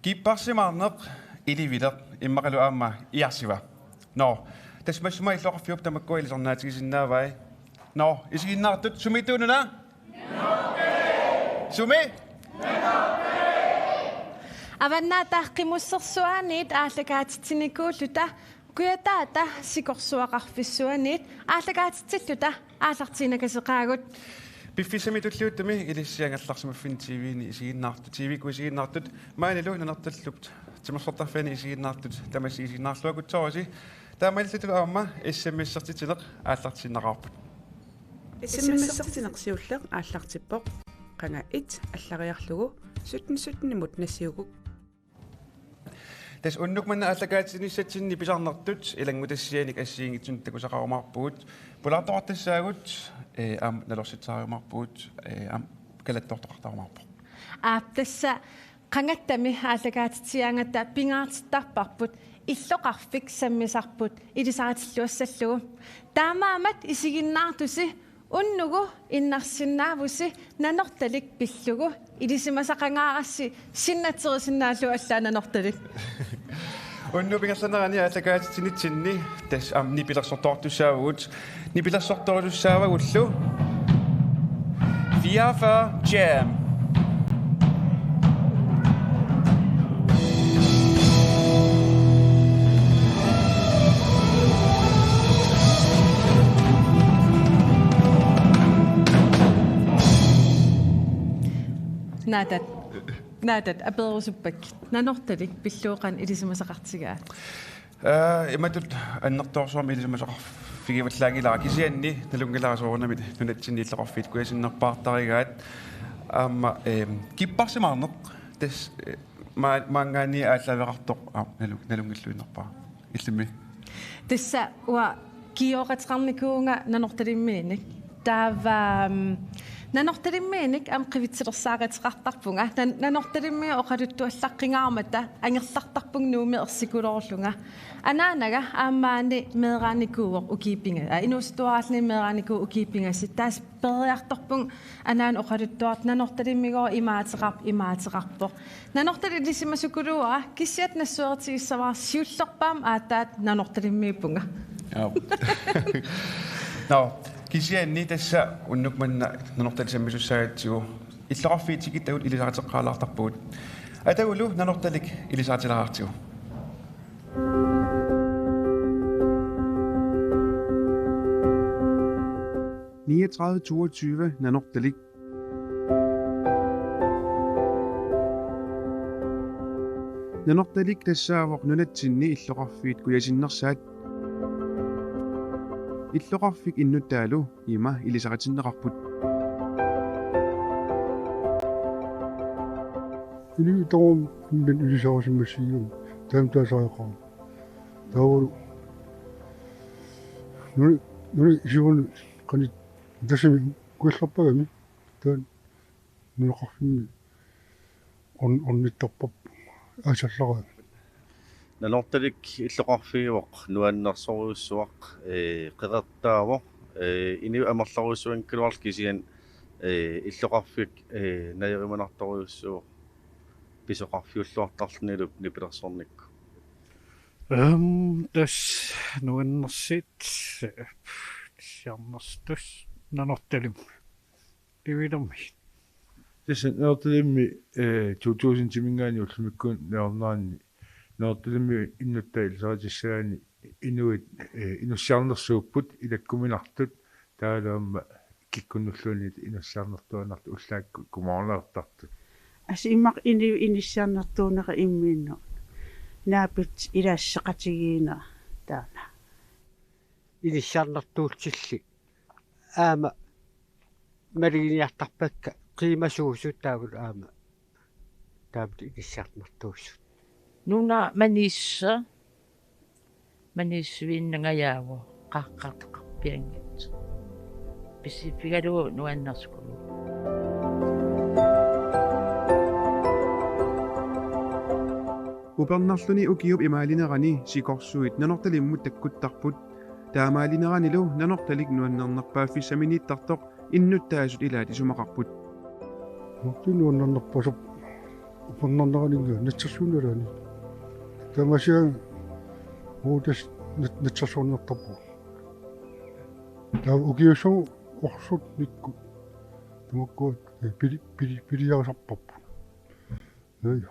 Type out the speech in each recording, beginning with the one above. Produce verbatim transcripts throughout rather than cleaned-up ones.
Kipparsimaarneq, ilivileq, immaqalu aamma iarsiva. Nå, tassa massuma illoqarfiup tamakkua ilisarnaatigisinnaavai. Nå, isiginnaartut, sumituununa? Sumi? Avannaata Qimussersuaaniit aallakaatitsinikuulluta, Kujataata Sikorsuaqarfissuaniit aallakaatitsilluta aallartiinnakaseqaagut. Piffissami tulliuttumi ilissi angerlarsimaffinni T V-ni isiginnaartut, T V-kkut isiginnaartut, maanilu Nanortalimmi timersortarfiani isiginnaartut, tamassi isiginnaarluakutsoorissi, taamaalillutilu aamma S M S-ertitsineq aallartiinnaqaarput. S M S-ertitsineq siulleq aallartippoq, qanga et allariarlugu sytten sytten-imut nassiuguk. Tassa unnuk manna aallakaatitsinissatsinni pisarnertut ilanngutassianik assigiinngitsunik takusaqarumaarpugut. Pulaartoqartassaagut, ee, aamma nalorsitsisariumaarpugut, ee, aamma kalattoortoqartarumaarpoq. Aap, tassa qangattami aallakaatitsigaangata pingaartittarparput illoqarfik sammisarput ilisaritilluassallugu. Taamaammat isiginnaartusi unnugu innarsinnaavusi Nanortalik pillugu, ilisimasaqangaarassi sinnatserisinnaallugu allaat Nanortalik. Unnuk ingerlanerani aallakaatitsinitsinni tassa aamma nipilersortoqartussaavugut, nipilersortorusussaavagullu Fireogfyrre Jam. Naataat. Naataat, apererusuppakka. Nanortalik pillugu qanoq ilisimasaqartigaa? Aa, imatut annertoorsuarmik ilisimasaqarfigivallaanngilara, kisianni nalunngilara soorunami nunatsinni illoqarfiit kujasinnerpaartarigaat. Aamma, eem, kipparsimaarneq, tassa, ee, maa-, maanngaanniit aallaaveqartoq, aamma nalu-, nalunngilluinnarpara. Illimmi? Tassa uanga kingooqateqarnikuuvunga Nanortalimmiinik. Taava, mm, Nanortalimmiinik aamma qivitsilersaaqateqartarpunga. Nan-, Nanortalimmiut oqaluttuallaqqingaarmata angerlartarpunga Nuummi ersikuloorlunga. Anaanaga aamma maani meeraanikuuvoq ukiut pinga-, aa, inuusuttuaraalluni meeraanikuuvoq ukiut pingasut. Tassa peroriartorpunga anaana oqaluttuartoq Nanortalimmigooq imaateqarp-, imaateqarpoq. Nanortalik ilisimasukuluuara, kisiat nassuertigissavara, siullerpaamik aatsaat Nanortalimmiippunga. Aap. Nå, kisianni tassa unnuk manna Nanortalik sammisussaagatsigu illoqarfiit tikittagut ilisariteqqaalaartarpugut. Atagulu Nanortalik ilisaritilaartigu. Niogtredive toogtyve Nanortalik. Nanortalik tassaavoq nunatsinni illoqarfiit kujasinnersaat. Illoqarfik innuttaalu ima ilisaritinneqarput. Inuit tamarmik ilisarisimassagami taama taasariaqarami. Taavalu nuna, nuna isigalugu qanoq tassami kujallarpagami. Taanna nunaqarfimmi orn-, ornittarpara aasallaraangat. Nanortalik illoqarfiuvoq nuannersorujussuaq, ee, qeqertaavoq, ee, inuit amerlorujussuanngikkaluarlutik kisianni, ee, illoqarfik, ee, najorimanartorujussuuvoq pisoqarfiulluartarlunilu nipilersornikkut. Aam, tassa nuannersuut, ee, siarnersuut Nanortalimmi. Ilivilermi. Tassa Nanortalimmi, ee, to tusindimiingaanniit ullumikkut najorneranni Nanortalimmi innuttaat ilisaritissagaanni inuit, ee, inussiarnersuupput ilakkuminartut, taavalu aamma kikkunnulluunniit inussiarnertuaannartut ullaakkut kumaarneqartartut. Tassa imaq inuit inussiarnertuunera immiinnut. Naapit ilaasseqatigiinnera taanna. Inussiarnertuutillit. Aamma maluginiartarpakka qiimasuusut taavalu aamma taamatut inussiarnertuusut. Nuna maniissuseq, maniissuinnangajaavoq, qaaqqartoqarpianngitsoq. Pissiffigalugu nuannersukuluk. Upernarluni ukiup imaalinerani sikorsuit Nanortalimmut takkuttarput. Taamaalineranilu Nanortalik nuannernerpaaffissaminiittartoq innuttaasut ilaat isumaqarput. Nanortalik nuannernerpaasoq Upernarneraninnga natsersuunerani. Taamasiga uagut tassa nat-, natsersuunnertarpugut. Taava ukiussat orsornikkut tamakkua, eh, pili-, pili-, piliarisarparput. Ja, ja.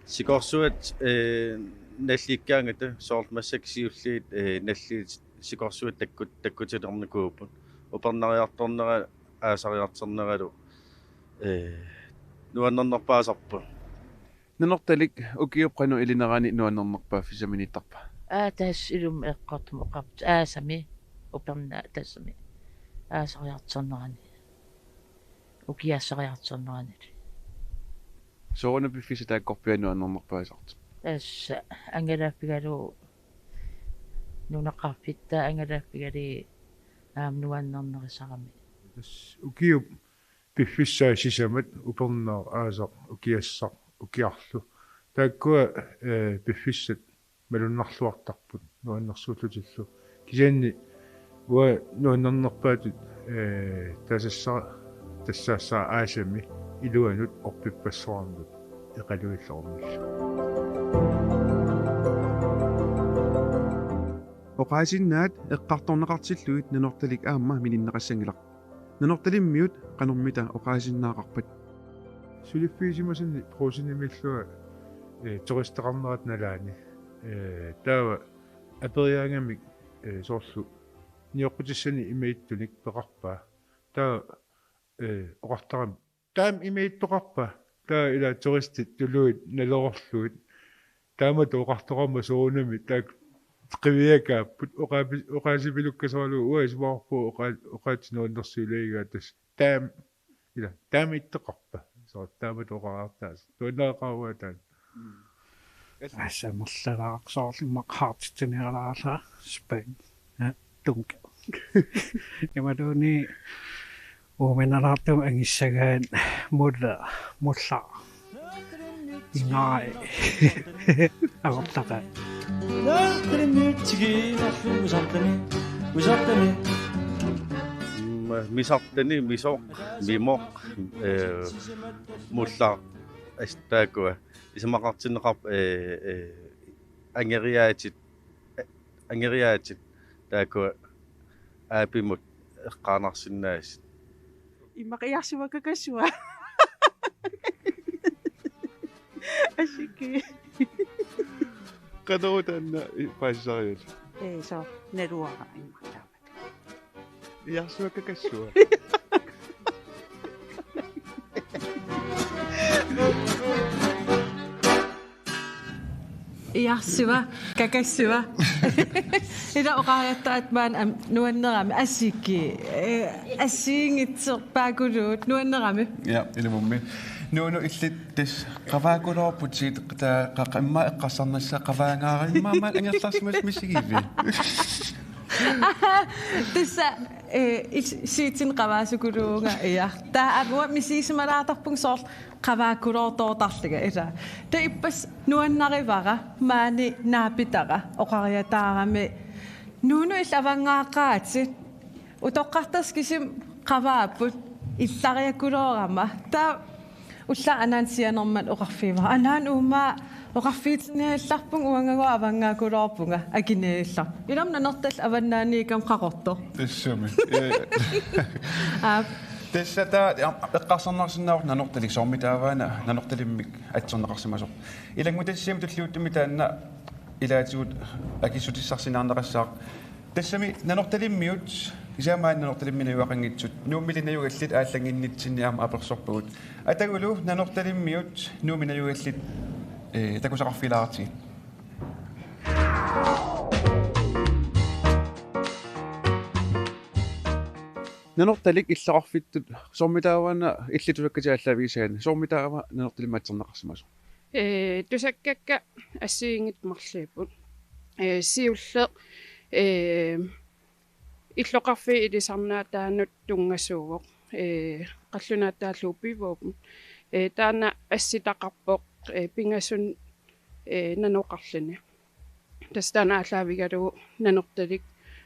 Sikorsuat, eh, nallikkaangata soorlu massakkut siulliit, eh, nalliit sikorsuat takkut-, takkutilernikuupput. Upernariartornera aasariartorneralu, eh, nuannernerpaasarpoq. Nanortalik ukiup qanoq ilinerani nuannernerpaaffissaminiittarpa? Aa, tassa ilumut eqqortumik oqarput aasami upernaaq tassami aasariartornerani. Ukiassariartornerani. Sooruna piffissaq taakkorpiaq nuannernerpaasartoq? Tassa angalaaffigalugu nunaqarfitta angalaaffigalugit aamma nuannernerisarami. Tassa ukiup piffissai sisamat upernaaq aasaq ukiassaq ukiarlu. Taakkua, eh, piffissat malunnarluartarput nuannersuullutillu. Kisianni uanga nuannernerpaatut, eh, tasassara tassaassara aasami iluanut orpippassuarnut eqaluilluarnillu. Oqaasinnaat eqqartorneqartillugit Nanortalik aamma mininneqassanngilaq. Nanortalimmiut qanormita oqaasinnaaqarpat? Suliffigisimasani Brugsenimillunga, eh, turisteqarnerata nalaani. Eh, taava aperiaagamik, eh, soorlu nioqqutissani imaattunik peqarpaa. Taava, eh, oqartarami: "Taama imaattoqarpa?" Taava ila turistit tuluit naleroorlugit. Taamatut oqartoqarmat soorunami taakku qiviakaapput oqaapi-, oqaasipilukkasoralugu uanga isumaqarpunga oqaa-, oqaatsit nuannersuuleegigaat tassa. Taama, ila, taama ittoqarpa? Soorlu taamatut oqariartaasi. Nuannareqaruaa taanna. Amerlalaarsoorlu immaqa haartitsiniarlaarlunga Spain. Ja, tunke. Imaluunniit uuminalaartumik angissagaat mulla, mulla. Ingai. Avortaqaat. Mm, misartani, misoq, mimoq, eh, mulla, as-, taakkua. Isumaqartinneqarpoq, eh, eh, angeriaatit, eh, angeriaatit, taakkua aapimut eqqaanarsinnaasut. Immaqa Iarsiva Kakassua. Asiki. Qanoq taanna i-, paasisarigalutit? Ee, so, naluara immaqa taamatut. Iarsiva Kakassua. Iarsiva Kakassua. Ila oqariartaat maani am-, nuannerami asiki. Eh, assigiinngitsorpaakuluit nuannerami. Ja, ilumummi. Nuunu illit tassa qavaakuloorputit, ta-, qa-, qa-, immaqa eqqarsarnissaa qavaangaarimmat angerlarsimasut misigivit? Tassa, eh, is-, siitsin qavaasukuluuvunga, ja. Taava aamma misigisimalaartarpunga soorlu qavaakuloortoortarlunga, ila. Taava ippassaq nuannarivara, maani naapitara, oqariataarami: Nuunu, illit avanngaaqaatit. Utoqqartassat kisimik qavaapput, illariakuloorama. Taava ullaaq anaana sianermat oqarfigivara: Anaana, uuma oqarfigitsiniallarpunga, uangagooq avannaakuloorpunga, akiniallarpunga. Ilami Nanortalik avannaaniikkama qaqortoq. Tassami. Ja, ja. Aap. Tassa taava, ja, eqqarsarnarsinnaavoq Nanortalik, soormitaava una Nanortalimmik atserneqarsimasoq. Ilanngutassiami tulliuttumi taanna ilaatigut akissutissarsinnaaneqassaaq. Tassami Nanortalimmiut, kisianni maani Nanortalimmik najugaqanngitsut, Nuummili najugallit aallannginnitsinni aamma apersorpagut. Atagulu Nanortalimmiut Nuummi najugallit, eh, takusaqarfigilaartigit. Nanortalik illoqarfittut, soormitaava una illit tusakkatit aallaavigisagaanni, soormitaava Nanortalimmik atserneqarsimasoq? Ee, tusakkakka assigiinngitsut marluupput. Ee, siulleq, ee, illoqarfiit ilisarnaataannut tunngasuuvoq. Ee, qallunaatut taallugu pivuupput. Ee, taanna assitaqarpoq, ee, pingasunut, ee, nanoqarluni. Tassa taanna aallaavigalugu Nanortalik,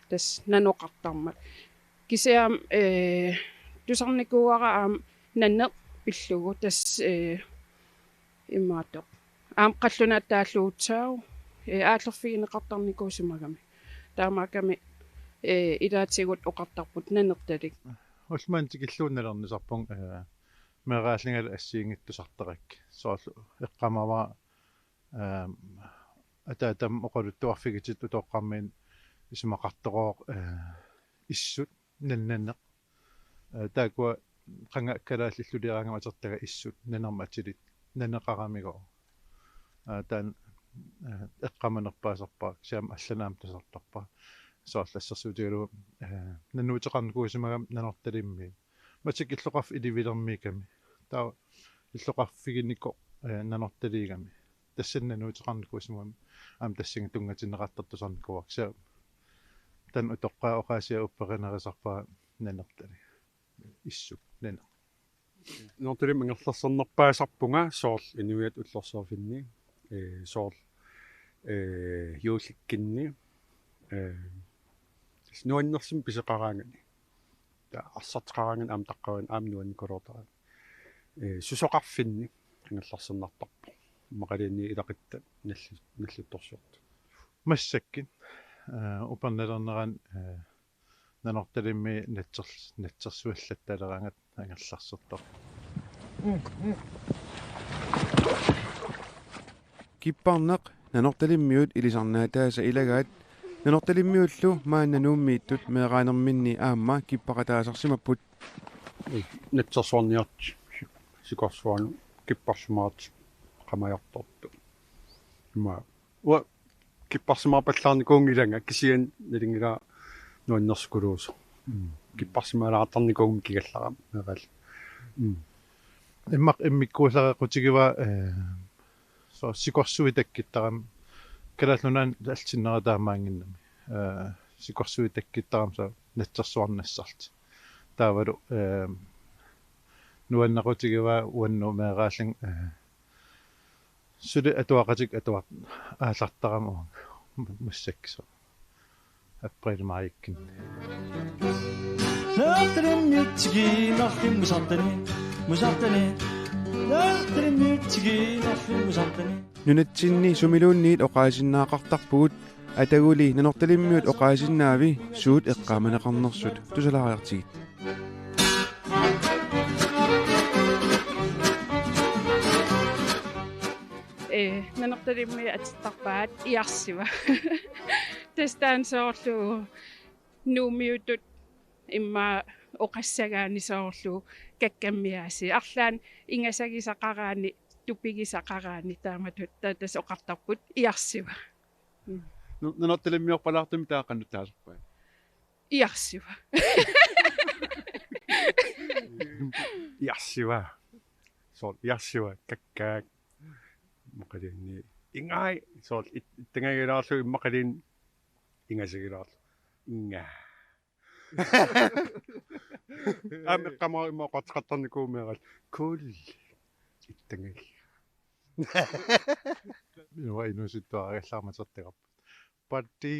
tassa nanoqartarmat. Kisianni, ee, tusarnikuuara aamma naneq pillugu, tassa, ee, Imaattoq. Aamma qallunaat taalluutsaau, ee, aallerfigineqartarnikuusimagami. Taamaakkami, ee, ilaatigut oqartarput nanertalik. Ullumanna tikillugu nalernisarpunga, ee, meeraallingalu assigiinngitsortartarakkit. Soorlu eqqaamavara, ee, ataatama oqaluttuarfigitit utoqqarmiit isumaqartorooq, ee, issut, nannaneq. Ee, taakkua qanga kalaallit illuliaraangama atortagaq issut, nanermut atilik, naneqaramigooq. Ee, taanna, ee, eqqaamanerpaasarpara, kisianni allanut aamma tusartarpara. Soorlu assersuutigalugu, ee, nanuuteqarnikuusimagami Nanortalimmiit. Matik illoqarfik Ilivilermiikkami. Taava illoqarfiginikoq, ee, Nanortaliigami. Tassani nanuuteqarnikuusimagami aamma tassani tunngatinneqartartusarnikuuara. Kisianni taanna utoqqaat oqaasiat upperinerisarpara nanertalik. Issut, naneq. Nanortalimmi ingerlaarnerpaasarpunga soorlu inuiattut ullorsiorfinni, ee, soorlu, ee, juullikkunni, ee, tassa nuannersumik pisoqaraangami. Taava arsartoqaraangami aamma taqqavani aamma nuannikuloortarami. Ee, susoqarfinni ingerlaarnerpaasarpoq. Immaqaluunniit ilaquttat nallu-, nalluttorsiortut. Massakkut, ee, upernalernerani, ee, Nanortalimmi natser-, natsersuallattaalerangat angerlarsertarpoq. Kipparneq Nanortalimmiut ilisarnaataasa ilagaat, Nanortalimmiullu maanna Nuummiittut meeraanerminni aamma kippaqataasarsimapput. Natsersuarniartut sikorsuarnut kipparsimaartut qamajortortut. Ima. Uanga kipparsimaarpallaarnikuunngilanga kisianni nalunngilara nuannersukulooq. Mm. Kipparsimaalaartarnikuugama kigallarama meeraalli. Mm. Immaqa immikkuullareqqutigivaa, ee, soorlu sikorsuit takkuttarami. Kalaallit Nunaanni allat sinnera taamaannginnami. Ee, sikorsuit takkuttarami soorlu natsersuarnassartik. Taavalu, ee, nuannequtigivaa uannut meeraallunga, ee, suli atuaqatikka atuartut aallartarami uanga massakkut soorlu aprilip maajikkunni. Nanortalimmiut tikiinnarlugit musartani, musartani. Nanortalimmiut tikiinnarlugit musartani. Nunatsinni sumiluunniit oqaasinnaaqartarpugut, ataguli Nanortalimmiut oqaasinnaavi suut eqqaamaneqarnersut, tusalaariartigit. Ee, Nanortalimmi atortarpaat Iarsiva. Tassa taanna soorlu Nuummiutut immaqa oqassagaanni soorlu kakkammiaasiit. Arlaannik ingasagisaqaraanni, tupigisaqaraanni taamatut taava tassa oqartarput Iarsiva. Mm. Nu-, Nanortalimmiorpalaartumik taava qanoq taasarpaat? Iarsiva. Iarsiva. Soorlu Iarsiva, kakkaak. Immaqaluunniit. Ingai. Soorlu it-, ittangagilaarlugu immaqaluunniit ingasagilaarlugu. Inga. Aamma eqqaamavara immaqa oqartoqartarnikuugama meeraalli. Cool. Ittangagi. Minua inuusuttuaraagallarama atortagarput. Patti.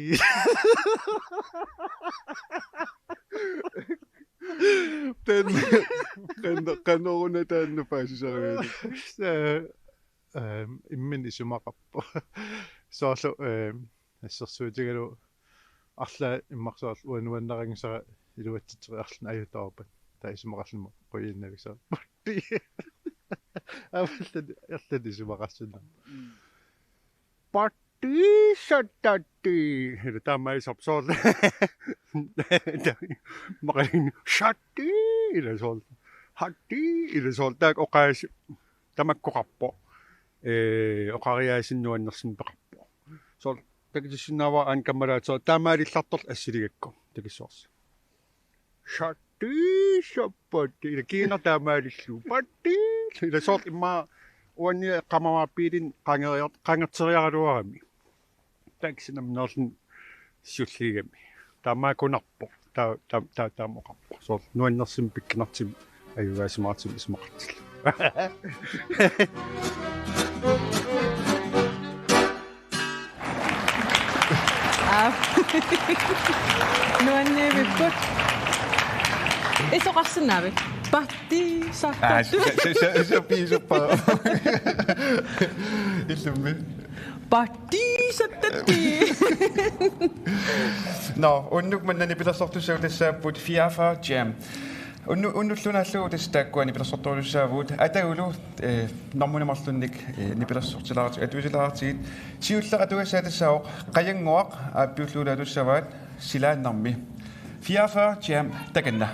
Taanna, qan-, qanoruna taanna paasisarigalugu. Sa-, ehm, imminut isumaqarpoq. Soorlu, ehm, assersuutigalugu arlaat immaqa soorlu uanga nuannarinngisara iluatsitseq arlaannik ajutoorpat. Taava isumaqarluni qujanarsuaq. Patti. Aamma allat, allat isumaqarsinnaapput. Patti satatti. Ila taamaalisarpoq soorlu. Maqaling satti. Ila soorlu. Hatti. Ila soorlu. Taakku oqaasii tamakku oqarpoq. Ee, oqariaaseq nuannersumik peqarpoq. Soorlu takutissinnaavara aana kammalaat soorlu taamaalillartorlu assiligakku. Takussavarsi. Satti, sappatti. Ila kiinaq taamaalillugu. Patti. Ila soorlu immaqa uanni eqqaamavara biilinik qangeriar-, qangerteriaraluarami. Taxi nammineerluni siulliugami. Taamaakunarpoq. Ta-, ta-, ta-, taama oqarpoq. Soorlu nuannersumik pikkunartumik ajugaasimaartumik isumaqartillugu. Aa. Nuanniivipput. Isoqarsinnaavit? Patti, sa-, Aa, patti. Se, se, se, se piisuppara. Aa, tiisattatti. Nå, unnuk manna nipilersortussagut tassaapput Fireogfyrre Jam. Unnu-, unnullu naallugu tassa taakkua nipilersortorujussuuvugut. Atagulu, eh, normuni marlunnik, eh, nipilersortilaartigit, atuisilaartigit. Siulleq atugassaq tassaavoq Qajannguaq, aappiullugu atussavaat Silaannarmi. Fireogfyrre Jam, takanna.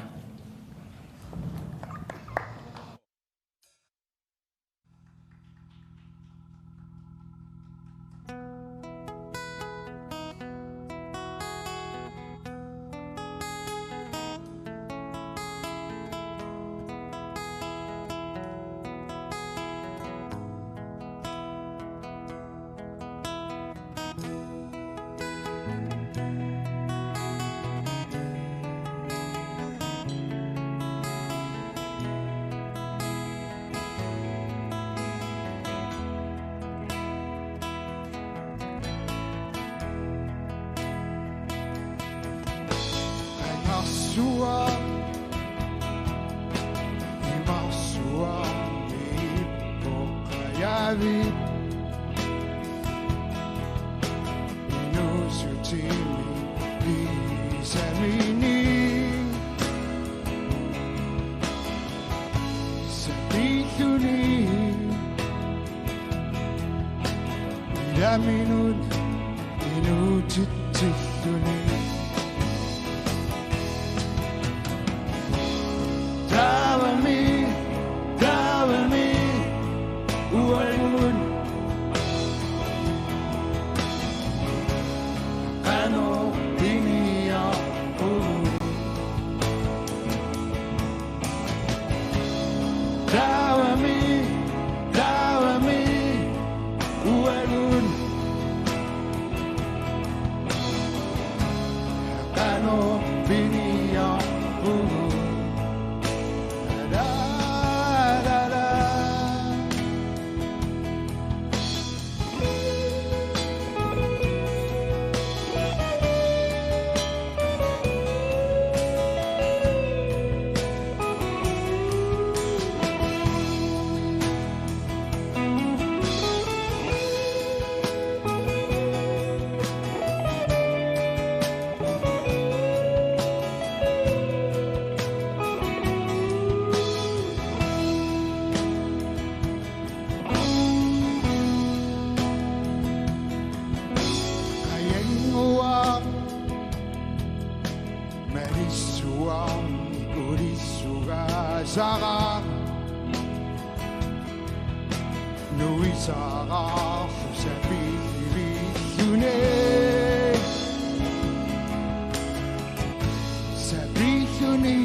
Qangarsuaq, imarsuaq, ippoq qajavit, inuusutimi pisamini, sapiilluni, ilaminut inuutitsilluni. Taavami, taavami, uagut qanoq piniarpugut. Taavami, taavami, uagut qanoq piniarpugut. La, la, la. Qajannguaq, malissuarnik ulissugaasara, nuisararlu sapiillivilluni, sapiilluni.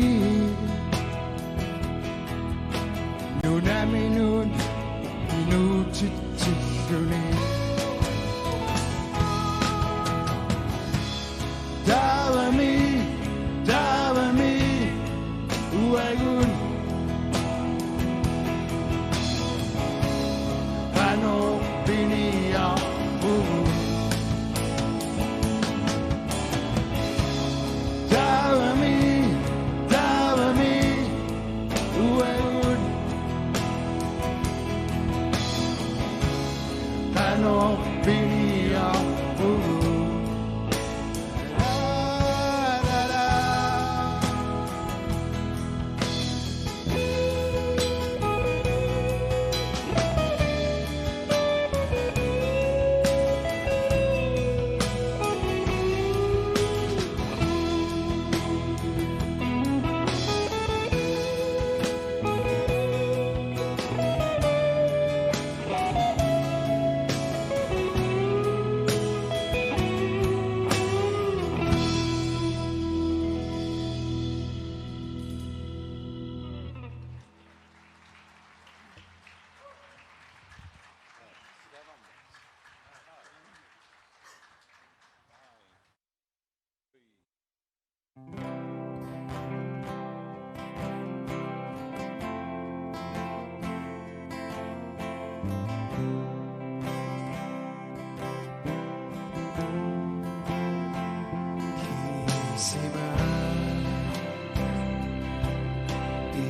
Nunaminut inuutitsilluni. Taavami, taavami, uagut qanoq piniarpugut. Taavami, taavami, uagut qanoq piniarpugut. La, la, la.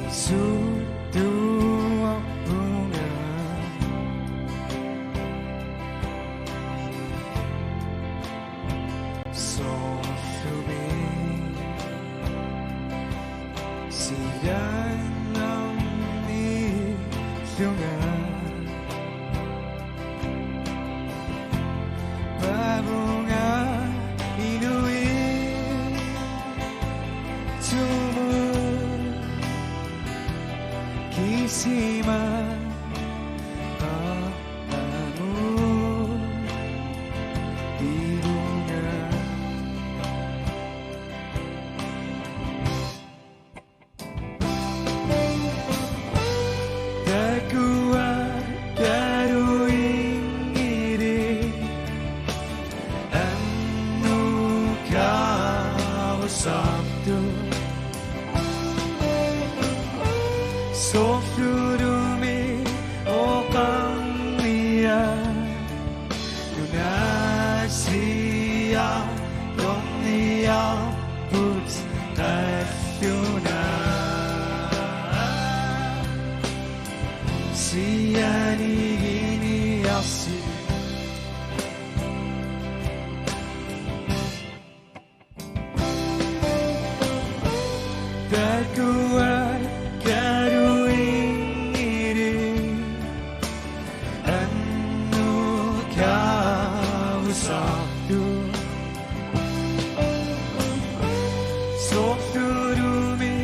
Isuttuarpunga. Aniginiarsi. Takuakkaluinngilaq annukaavusartut. Soorlulumi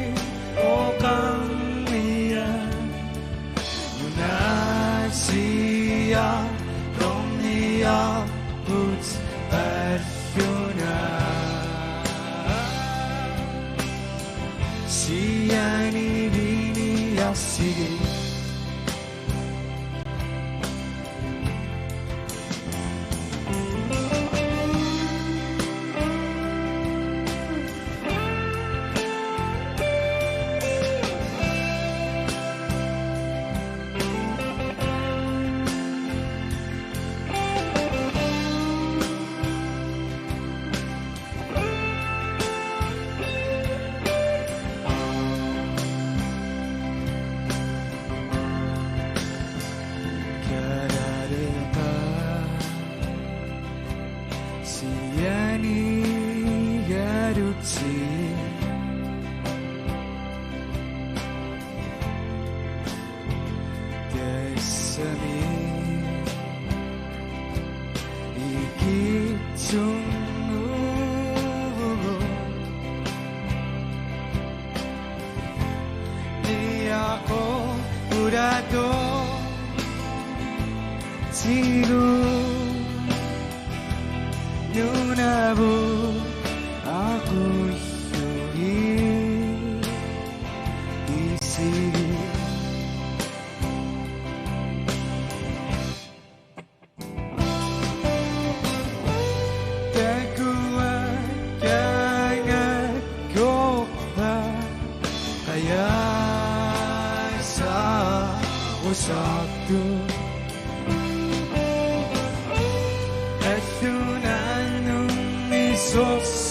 oqarniarlugu nunatsiartorniarput alluna. Sianivinniarsigit. Kalarepa sianigarutsi. Tassami ikittunnguuvugut. Niaqorput atoortigut nunavut aqullugit isigit. Takuakkaangakkorpa qajasaarusartut. Allunanummi sorsukiaq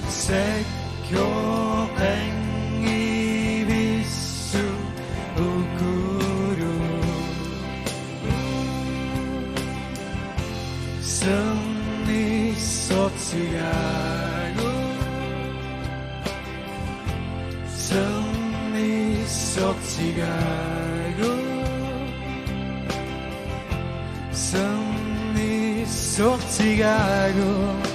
sakkoqanngivissut ukulu. Sermissortigaagut. Sermissortigaagut. Sermissortigaagut.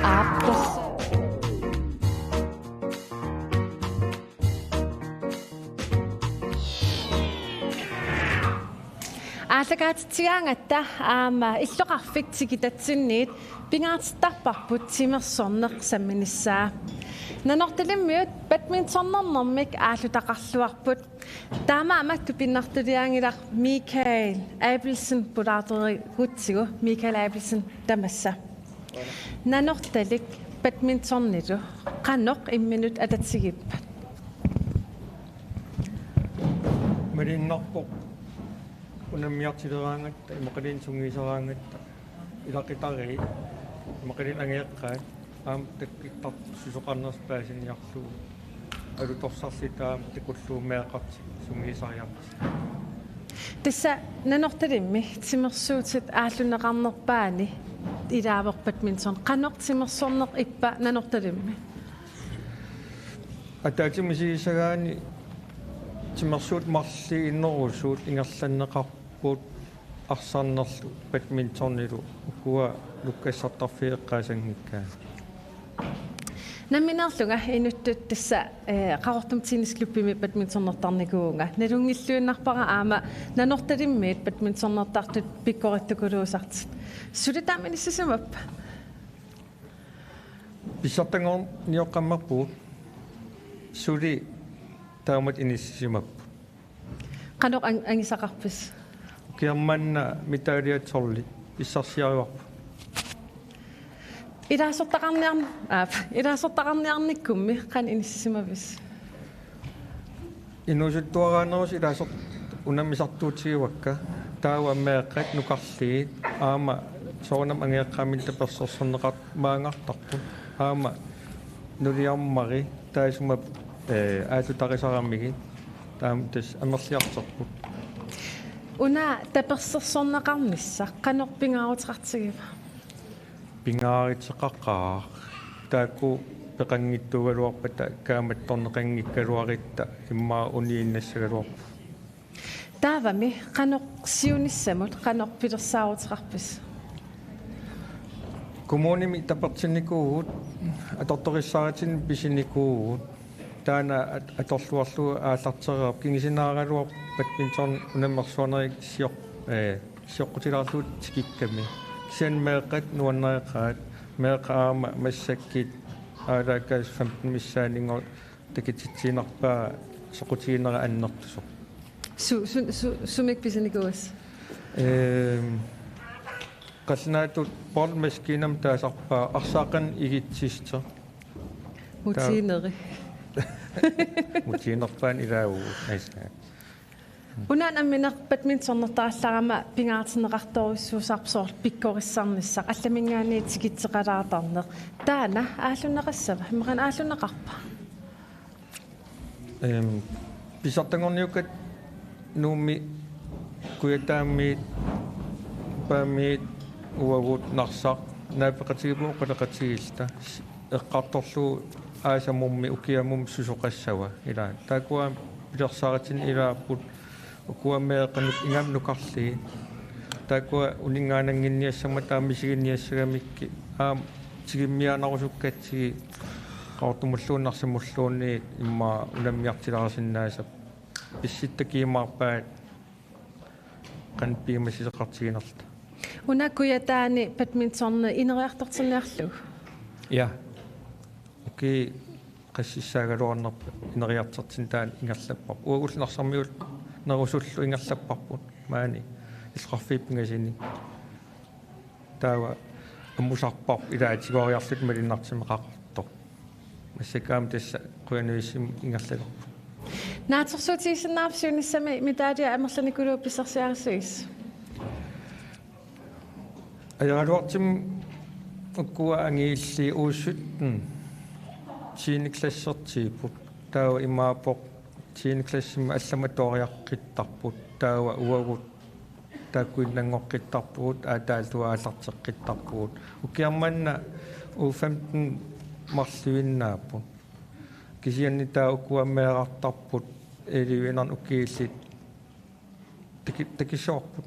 Aap, tassa. Aallakaatitsigaangatta aamma illoqarfik tikitatsinniit pingaartittarparput timersorneq samminissaa. Nanortalimmiut badmintonernermik aallutaqarluarput. Taamaammat tupinnartuliaanngilaq Michael Abelsen pulaartorigutsigu. Michael Abelsen, tamassa. Nanortalik badmintonillu qanoq imminut atatigippat? Malunnarpoq unammiartileraangatta, imaluunniit sungiuseraangatta, ilaqutariit imaluunniit angajoqqaat aamma takkuttartut susoqarnersut paasiniarlugu alutorsarluta aamma takullugu meeqqat sungiusariarlutik. Tassa Nanortalimmi timersuutit aallunneqarnerpaani ilaavoq badminton. Qanoq timersorneq ippa Nanortalimmi? Ataatsimut misigissagaanni timersuut marluk innerusuut ingerlanneqarput arsarnerlu badmintonilu, ukua lukkassartarfiit eqqaasanngikkaat. Nammineerlunga inuttut tassa, eh, Qaqortumi Tennisklubbimi badmintonertarnikuuvunga. Nalunngilluinnarpara aamma Nanortalimmiit badmintonertartut pikkoristukuluusartut. Suli taama inissisimappa? Pissartanngornioqqammerpugut. Suli Taamatut inissisimapput. Qanoq ang-, angisaqarpisi? Ukiaq manna medalje tolv pissarsiarivarput. Ilaasortaqarniarn-, aap, ilaasortaqarniarnikkummi qanoq inissisimavisi? Inuusuttuaraanerusut ilaasor-, unammisartuutigivakka. Taava meeqqat nukarliit aamma soorunami angajoqqaamini tapersersorneqarmat maangartarput. Aamma nuliarmari taassuma, ee, aallutarisaramikkit. Taama tassa amerliartorput. Una tapersersorneqarnissaq qanoq pingaaruteqartigiva? Pingaaruteqaqaaq. Taakku peqanngitsuugaluarpata kaammattorneqanngikkaluarutta immaqa uniinnassagaluarput. Taavami qanoq siunissamut qanoq pilersaaruteqarpisi? Kommunimi tapertinnikuuvugut, atortorissaarutinnik pisinikuuvugut. Taanna at-, atorluarlugu aallartereerpoq, kingusinaaraluarpoq badminton unammersuarnerit sioq-, ee, sioqqutilaarlugu tikikkami. Kisianni meeqqat nuannareqaat, meeqqat aamma massakkut aalaakkaasut femten missaanninngooq takutitsiinnarpaa soqutiginera annertusoq. Su-, su-, su-, sumik pisinikuuisi? Ehm, qallunaatut boldmaskinami taasarpaa arsaaqqanik igitsissuteq. Mutiineri. Mutiinerpaani ilaavugut. Aisa. Una nammineq badmintonertarallarama pingaartinneqartorujussuusarpoq soorlu pikkorissarnissaq, allaminngaanniit tikitseqalaartarneq. Taanna aallunneqassava? Immaqaana aallunneqarpa? Ehm, pissartanngorniukkat Nuummi Kujataamiit, Paamiit, uagut Narsaq, naapeqatigiipput oqaloqatigiilluta, eqqartorlugu aasamummi ukiamummi susoqassava, ila. Taakkua pilersaarutinni ilaapput, ukua meeqqanut ingammik nukarliit. Taakkua uninngaannannginiassammata aamma misiginniassagamikkit aamma tigummiaannarusukkatsigit Qaqortumulluunniit Narsamulluunniit immaqa unammiartilaarsinnaassapput. Pissutsit takujumaarpaat qanoq piumassuseqartiginerluta. Una Kujataani badmintoni ineriartortinniarlugu? Ja. Ukiut qassissaagaluarnerput ineriartortinneq taanna ingerlapparput. Uagullu Narsarmiut nerusullu ingerlapparput. Maani illoqarfiit pingasunik. Taava ammusarparput ilaa tigoriarluta malunnartumik Qaqortoq. Massakkut aamma tassa qujanarujussuarmik ingerlalerput. Naatsorsuutigisinnaarpit siunissami medalje amerlanerlugu pissarsiarissagisi? Ajoraluartumik ukua angivillugit U sytten tiende klassertipput. Taava imaappoq tiende klassimi allamik atuariaqqittarput. Taava uagut taakkuinnanngoqqittarpugut, aataallu aallarteqqittarpugut. Ukiaq manna U femten marluinnaapput. Kisianni taava ukua meerartarput elleve-iinnarnik ukiullit taki-, takussavarput.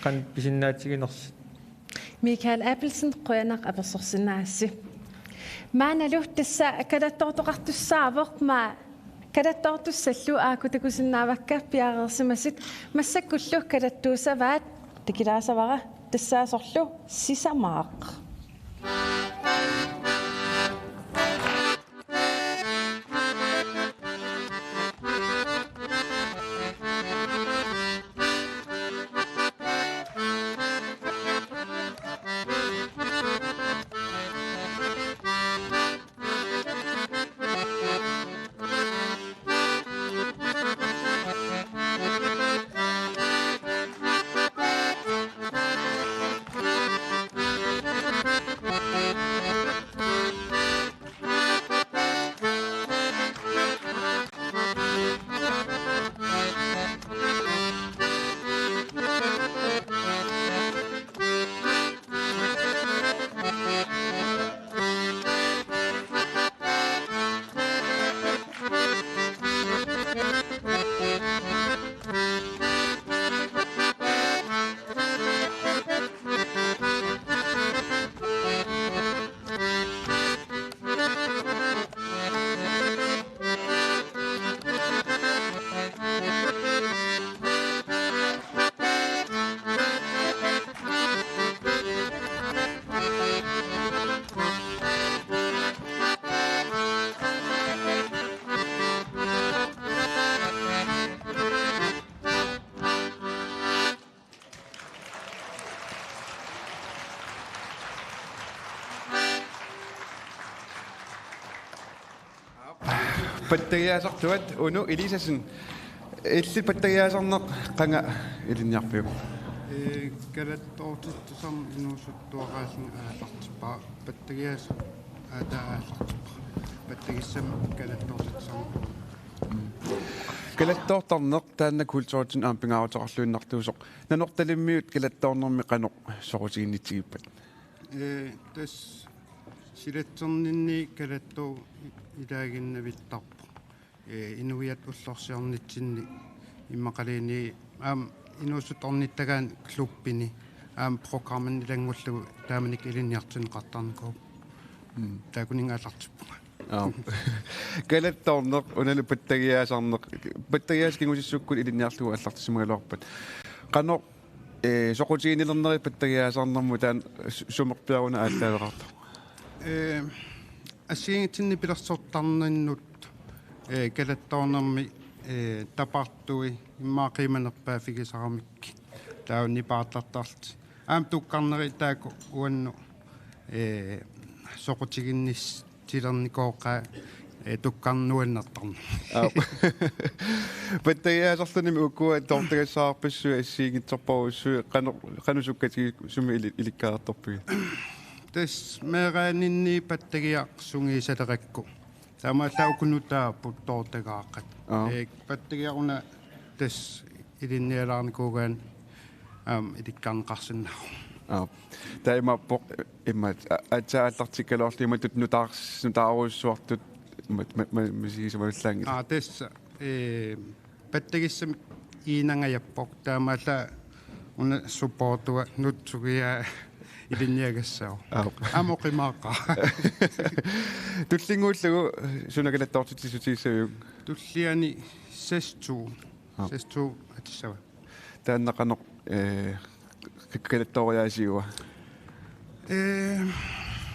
Qanoq pisinnaatiginersut. Michael Abelsen, qujanaq apersorsinnaasasi. Maannalu tassa kalattoortoqartussaavoq, ma-, kalattoortussallu aakkut takusinnaavakka piareersimasut, massakkullu kalattuussavaat, takulaasavara tassaasorlu Sisamaaq. Pattagiaasartuat Uno Eliasen. Illit pattagiaasarneq qanga ilinniarpiuk? Ee, kalattoortitsisarneq inuusuttuaraasunga aallartippara. Pattagiaasaq aatsaat aallartippara. Pattagissamik kalattoortitsisarneq. Kalattoortarneq taanna kulturitsinnut aamma pingaaruteqarluinnartuusoq. Nanortalimmiut kalattoornermi qanoq soqutiginnitsigippat? Ee, tassa silatserninni kalattoq ilaaginnavittarpoq. Ee, inuiaat ullorsiornitsinni immaqaluunniit aamma inuusuttut ornittagaanni klubbini aamma programmini ilanngullugu taamanikkut ilinniartinneqartarnikuuvoq. Mm. Taakkunannga aallartippunga. Aap. Kalattoorneq, unalu pattagiaasarneq. Pattagiaasat kingusissukkut ilinniarlugu aallartissimagaluarpat. Qanoq, ee, soqutiginnilernerit pattagiaasarnermut taanna su-, sumerpiaruna aallaaveqartoq? Ee, assigiinngitsunik pilersortarninnut, ee, kalattoornermi, ee, tapartui immaqa qiimanerpaaffigisaramikkit taava nipaartartarlutik. Aamma tukkarneri taakku uannut, ee, soqutiginnis-, tilernikooqaat, ee, tukkarneq nuannertarneq. Aap. Pattagiaasarlunimi ukua toortagassaarpassuit assigiinngitsorpassuit qanoq, qanoq sukkatigisumik ili-, ilikkartorpigit? Tassa meeraaninni pattagiaq sungiusalerakku. Taamaallaat uku nutaapput toortagaaqqat. Aap. Ee, pattagiaq una tassa ilinnialaarnikuugaanni aamma ilikkarneqarsinnaavoq. Aap. Taamaappoq imaat a-, aatsaat aallartikkaluarlugu imatut nutaars-, nutaarujussuartut imaat ma-, ma-, misigisamavillaanngilaq. Aa, tassa, ee, pattagissamik iinangajappoq taamaallaat una supportua nutsugia ilinniagassaavoq. Aap. Aamma oqimaaqaaq. Tullinnguullugu suna kalattoortitsissutigissaviuk? Tulliani seks to. Aap. Seks to atissava. Taanna qanoq, ee, k-, kalattooriaasiua? Ee,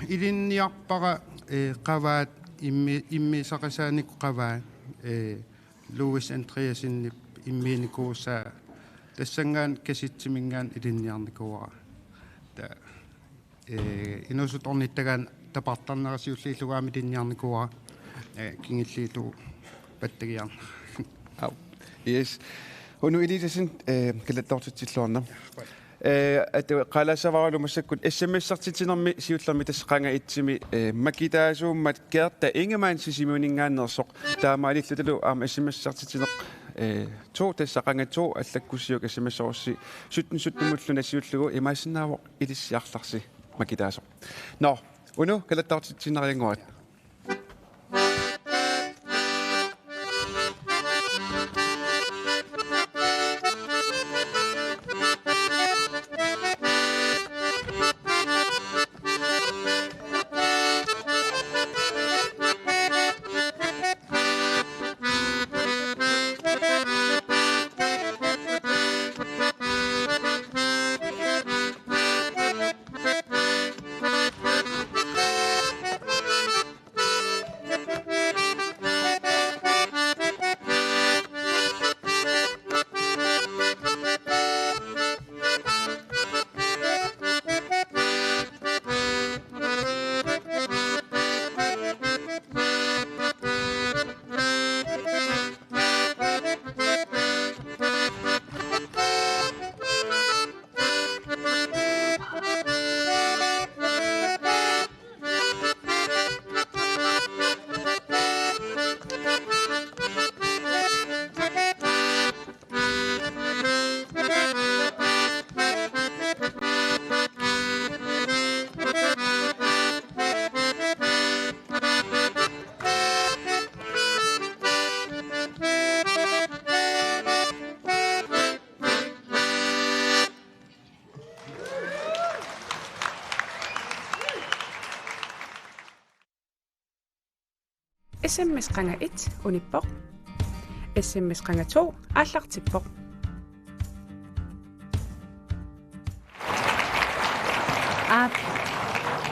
ilinniarpara, ee, qavaat immi-, immiussaqisaannik qavaat, ee, Louis Andreassenip immiunnikuusaa tassanngaanniit kasitsiminngaanniit ilinniarnikuuara. Ta-, ee, inuusuttut ornittagaanni tapartarnera siulliullugu aamma ilinniarnikuuara, ee, kingulliullugu pattagiarnera. Aap. Yes. Uno Eliasen, ee, kalattoortitsilluarna. Ee, atu, qaalaassavaralu massakkut S M S-ertitsinermi siullermi tassa qanga et-imi, ee, makitaasuummat Gerda Ingemann Sisimiuninngaanneersoq. Taamaalillutalu aamma S M S-ertitsineq, ee, to, tassa qanga to allakkussiuk S M S-erussi sytten sytten-imullu nassiullugu imaassinnaavoq ilissi arlarsi makitaasoq. Nå, Uno, kalattoortitsiinnariannguarit. S M S qanga et unippoq. S M S qanga to aallartippoq. Aap,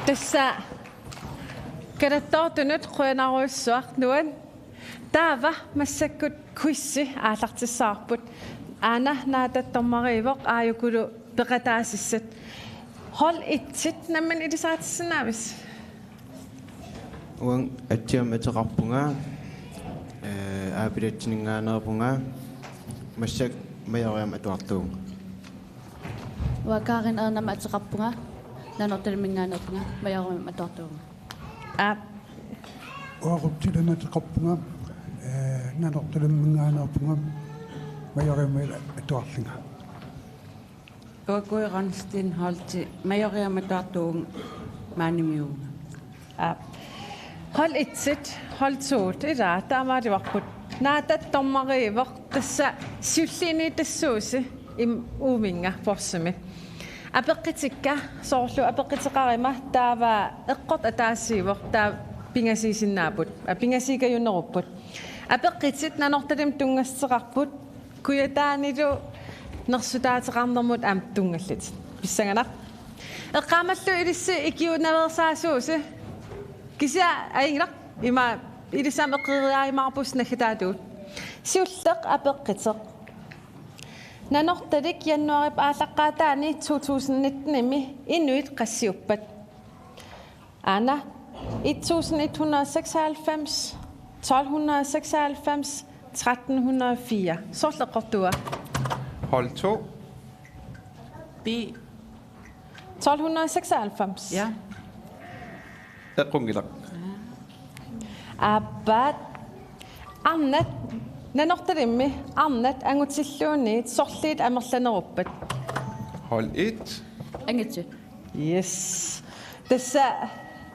tassa kalattoortunut qujanarujussuaq, nuann. Taava massakkut quizi aallartissavarput. Aana, Naataq dommeriuvoq, aajukulu peqataasussat. Hold et-it nammineq ilisaritissinnaavisi? Uanga atsiamik ateqarpunga. Eh, Aappilattuminngaanneerpunga, massakkut Majoriamut atuartuuvunga. Uanga Karin Ernamut ateqarpunga, Nanortalimminngaanneerpunga, Majoriamut atuartuuvunga. Aap. Uanga Ruptilamut ateqarpunga, eh, Nanortalimminngaanneerpunga, Majoriamut atuarlunga. Uanga Kui Rønsten Holte, Majoriamut atuartuuvunga, maanimiuvunga. Aap. Hold et, hold to, ilaa, taamaalivarput. Naataat dommeriuvoq, tassa siulliunniutassuusi im-, uuminnga boksimi. Apeqqutikka, soorlu apeqquteqaruma, taava eqqortoq ataasiivoq, taava pingasuusinnaapput, aa, pingasuukajunerupput. Apeqqutit Nanortalimmut tunngassuteqarput, Kujataanilu nersutaateqarnermut aamma tunngallutit. Pissanganaq. Eqqaamallugu ilissi ikiuunnaveersaasuusi. Kisianni ajunngilaq, ima ilissi aamma eqqoriaajumaarpusi naggataatigut. Siulleq apeqquteq. Nanortalik januaarip aallaqqaataani to tusind nitten-imi inuit qassiuppat? Aana, et tusind et hundrede og seksoghalvfems, tolv hundrede og seksoghalvfems, tretten hundrede og fire. Soorlu eqqortuua? Hold to. B. Tolv hundrede og seksoghalvfems. Ja. Eqqunngilaq. Aappaat. Arnat, Nanortalimmi arnat angutilluunniit sorliit amerlaneruppat? Hold et. Angutip. Yes. Tassa,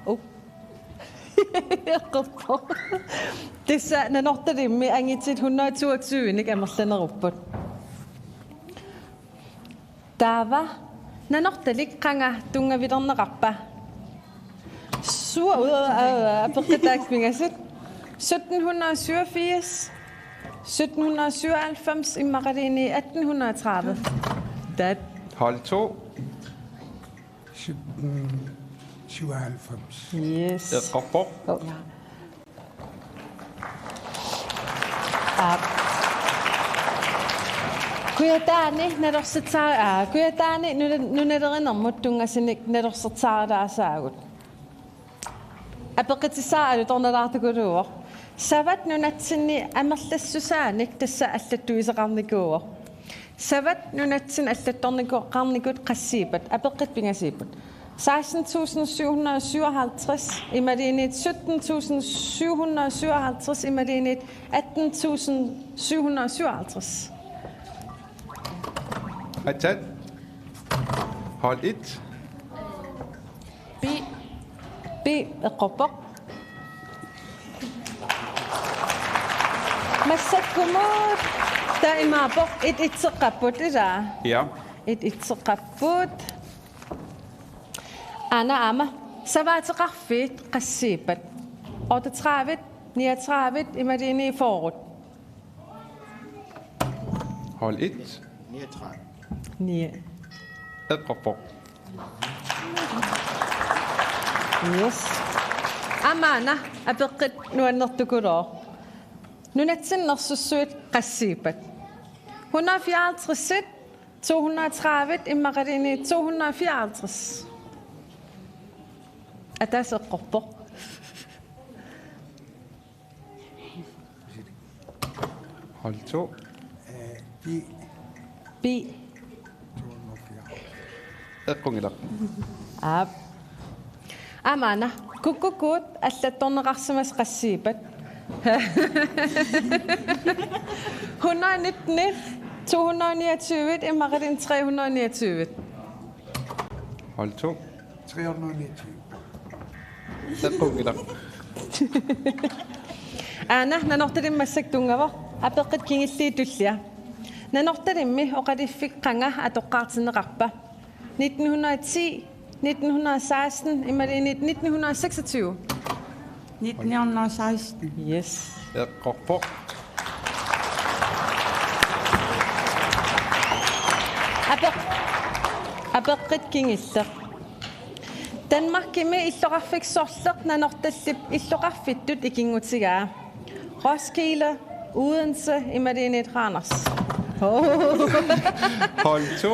uh. Eqqorpoq. Tassa Nanortalimmi angutit hundrede toogtyve-nik amerlanerupput. Taava Nanortalik qanga tunngavilerneqarpa? Sua-, aa, apeqqutaat pingasut. Sytten hundrede syvogfirs, sytten hundrede syvoghalvfems imaluunniit atten hundrede tredive. Taat. Hold to. Sytten syvoghalvfems. Yes. Eqqorpoq. Oh. Ja. Aap. Kujataani nalorsitsaa-, aa, Kujataani nuna-, nunalerinermut tunngasunik nalorsitsilaartaassaagut. Apeqqutissaarlu tornalaartukuluuvoq. Savat nunatsinni amerlassusaanik tassa allattuisoqarnikuuvoq. Savat nunatsinni allattornikuuvoq, qassiuppat, apeqqut pingasuupput. Seksten tusind syv hundrede og syvoghalvtreds, imaluunniit sytten tusind syv hundrede og syvoghalvtreds, imaluunniit atten tusind syv hundrede og syvoghalvtreds. Atsat. Hold et. B. B, eqqorpoq. Massakkumut taava imaappoq et etseqqapput, ilaa? Ja. Et etseqqapput. Aana aamma. Savaateqarfiit qassiuppat? Otteogtredive, niogtredive, imaluunniit fyrre. Hold et. Niogtredive. Ni. Eqqorpoq. Yes. Aamma aana apeqqut nuannertukulooq. Nunatsinni nersussuit qassiuppat? Hundrede fireoghalvtreds, to hundrede tredive, imaluunniit to hundrede fireoghalvtreds. Ataaseq eqqorpoq. Hold to. B. B. Eqqunngilaq. Aap. Aamma aana. Kukkukuut allattorneqarsimasut qassiuppat? Hundrede nitten, to hundrede niogtyve, imaluunniit tre hundrede niogtyve. Hold to. Tre hundrede niogtyve. Eqqunngilaq. Aana, Nanortalimmi massakkut tunngavoq. Apeqqut kingulliit tullia. Nanortalimmi oqaluffik qanga atoqqaartinneqarpa? Nitten hundrede ti, nitten hundrede seksten, imaluunniit nitten hundrede seksogtyve. Nitten hundrede seksten. Yes. Eqqorpoq. Apeq-, apeqqut kingulleq. Danmarkimi illoqarfik sorleq Nanortallip illoqarfittut ikinngutigaa? Roskilde, Odense, imaluunniit Randers. Hold to.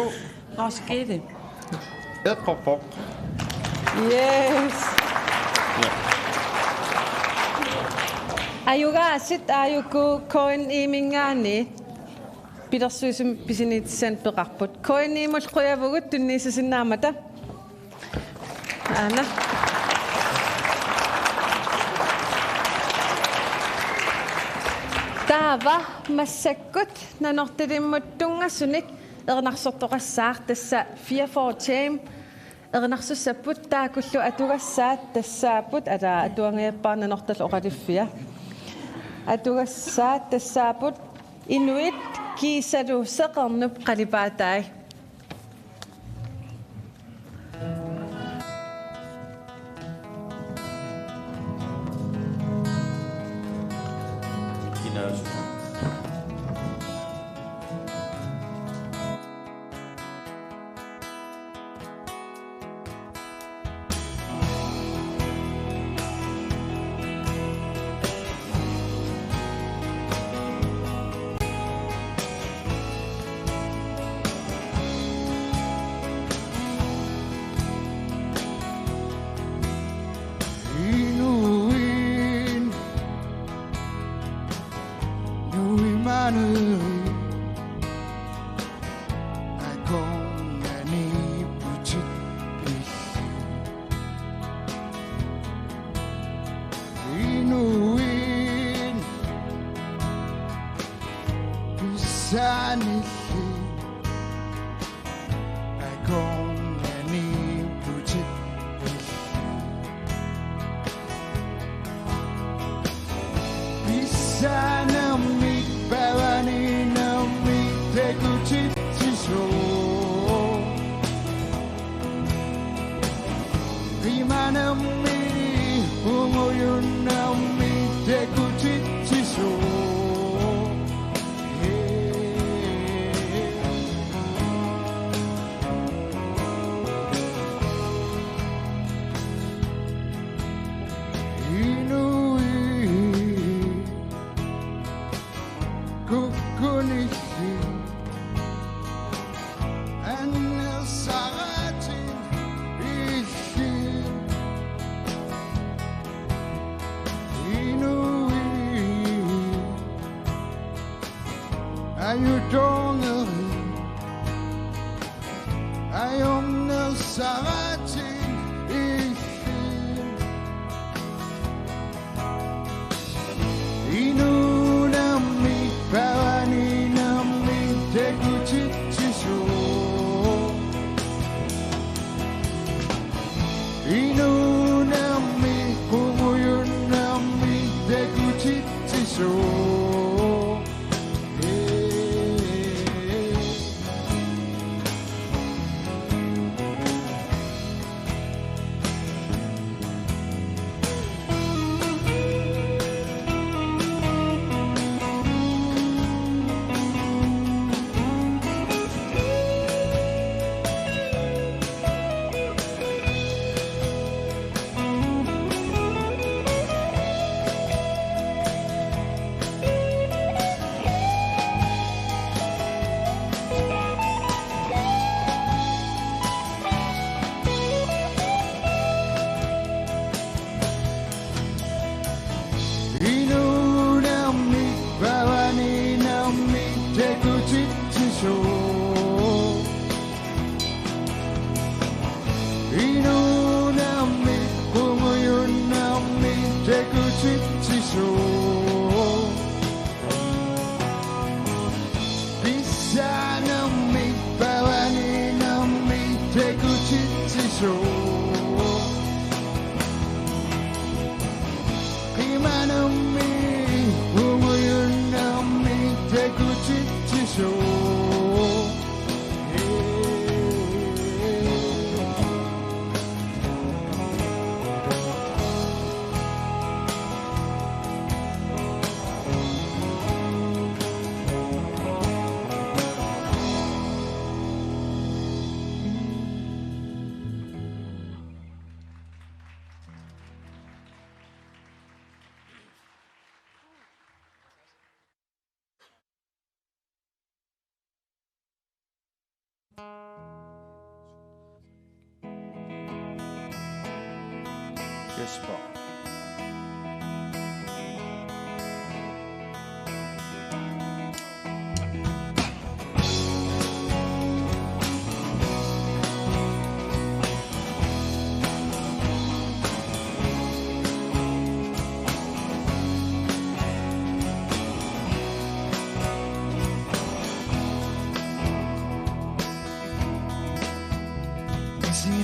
Roskilde. Eqqorpoq. Yes. Ja. Ajugaasit aajuku K N I-minngaanniit pilersuisumik pisiniutissanik peqarput. K N I-mut qujavugut tunniussisinnaammata. Aana. Taava massakkut Nanortalimmut tunngasunik erinarsortoqassaaq, tassa fireogfyrre timer erinarsussapput. Taakkulu atugassaat tassaapput, ata atuangajappara Nanortalik Oqaluffia. Atugassaat tassaapput inuit kiisalu seqernup qalipaatai. Inuit nuimanerit akornanniipputit illit. Inuit pissanillit akornanniipputit illit. Pissanermik pavaninermik takutitsisoq. Qimanermini ungujunnermik takutitsisoq. Inuit kukkunillit annersaratik illit. Inuit ajutoornerit ajornersaratik illit. Inuunermik pavaninermik takutitsisoq. Inuunermik ungujunnermik takutitsisoq. Inuunermik pavaninermik takutitsisoq. Inuunermik ungujunnermik takutitsisoq. Pissanermik pavaninermik takutitsisoq. Qimanermini ungujunnermik takutitsisoq. Jesper.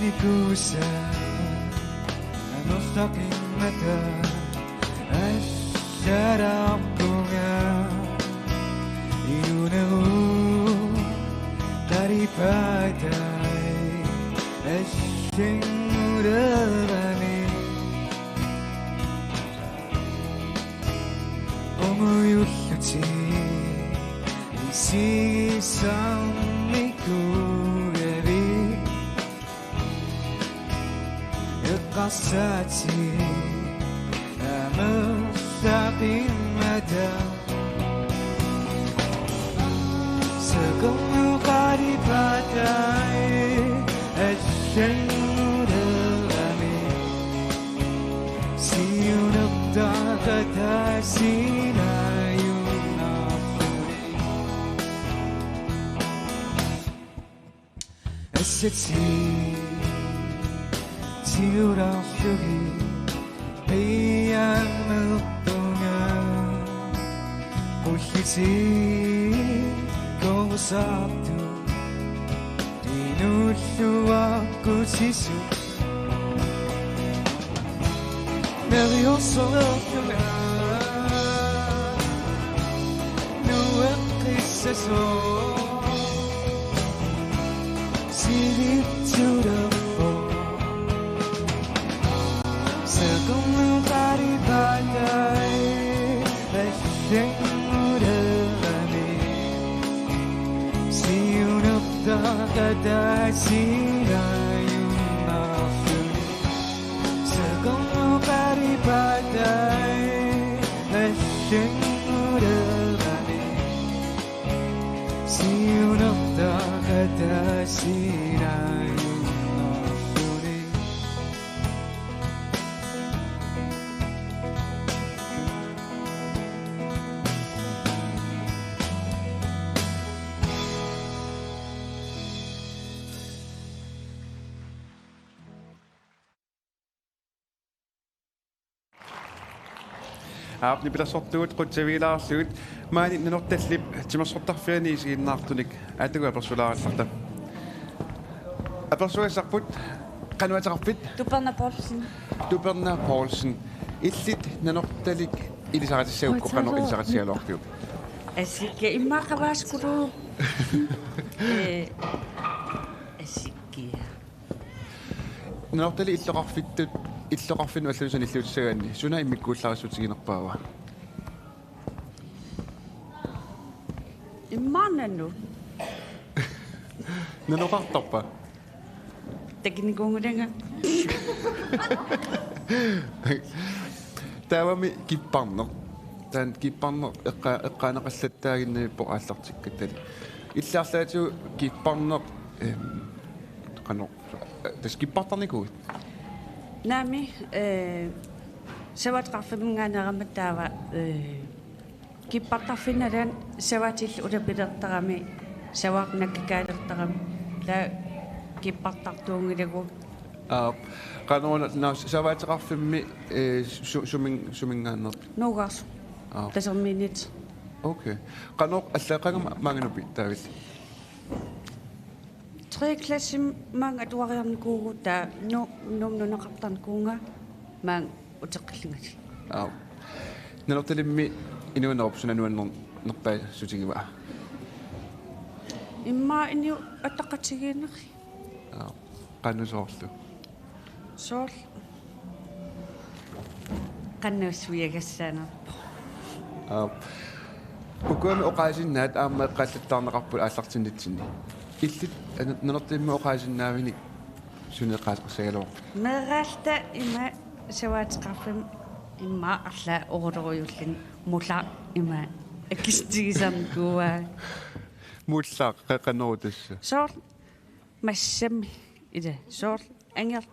Kusa amerlaqimmata assarampunga iuneru qaripatai assingulerami umuyulluti isigisarnikuugavi. Eqqarsaatit amerlaqimmata sakornuqaripatai assangulerami siunertaqatai sinaajunnarluni. Assati tiularlugi piiamerpunga qulliti korusaartu inuulluaqqutisu. Neriorsorlunga nueqqissasoq sivitsulerpoq. Sakornuqaripatai assangulerami siunertaqatai sinaajunnarluni. Sakornuqaripatai assangulerami siunertaqatai sinaajunnarluni. Aap, nipilersortugut qutsavigilaarlugit. Maani Nanortallip timersortarfiani isiginnaartunik aatsaat apersulaarallarta. Apersugassarput, qanoq ateqarpit? Tuperna Poulsen. Tuperna Poulsen. Illit Nanortalik ilisaritsissagukku, qanoq ilisaritsisigaluarpiuk? Asikka, immaqa vaaskulu. Eh, asikka. Nanortalik illoqarfittut, illoqarfinnut allanut sanilliutissagaanni suna immikkuullarissutiginerpaava? Immaqa nanu. Nanoqartarpa? Takunikuunngilanga. Taavami kipparneq. Taanna kipparneq eqqa-, eqqaaneqallattaaginnarpoq aallartikkattali. Illit arlaatigut kipparneq, ehm, qanoq, eh, tassa kippartarnikuuit? Naamik, eh, savaateqarfimminngaanneerama taava, eh, kippartarfinni nalaani savaatillu ulapilertarami, savaarnakkalertarami, taava kippartartuunngilagut. Aap, qanoq una, naa, savaateqarfimmi, eh, su-, sumin-, suminngaanneerpit? Nuugaarsu. Aap. Tasermiinit. Okay. Qanoq, allaat qanga ma-, maanga nupi, taavil? Tredje klasse maanga atuariarnikuuvugut, taava nu-, Nuummut nunaqartarnikuuvunga maanga uteqqillungalu. Aap. Nanortalimmi inuunerup suna nuanner-, nerpaassutigivaa? Immaqa inuit ataqatigiinnerit. Aap. Qanoq soorlu? Soorlu. Qanoq suiagassaanerpoq. Aap. Ukugami oqaasinnaat aamma eqqaallattaarneqarput aallartinnitsinni. Illit, eh, Nanortalimmi oqaasinnaavinik suna eqqaaseqassagaluarpit? Meeraalluta ima savaateqarfimmi immaqa arlaat oqalorujulluni mullaq ima akissutigisarnikuuaa. Mullaq, qa-, qanoq tassa? Soorlu massami ila soorlu anger-,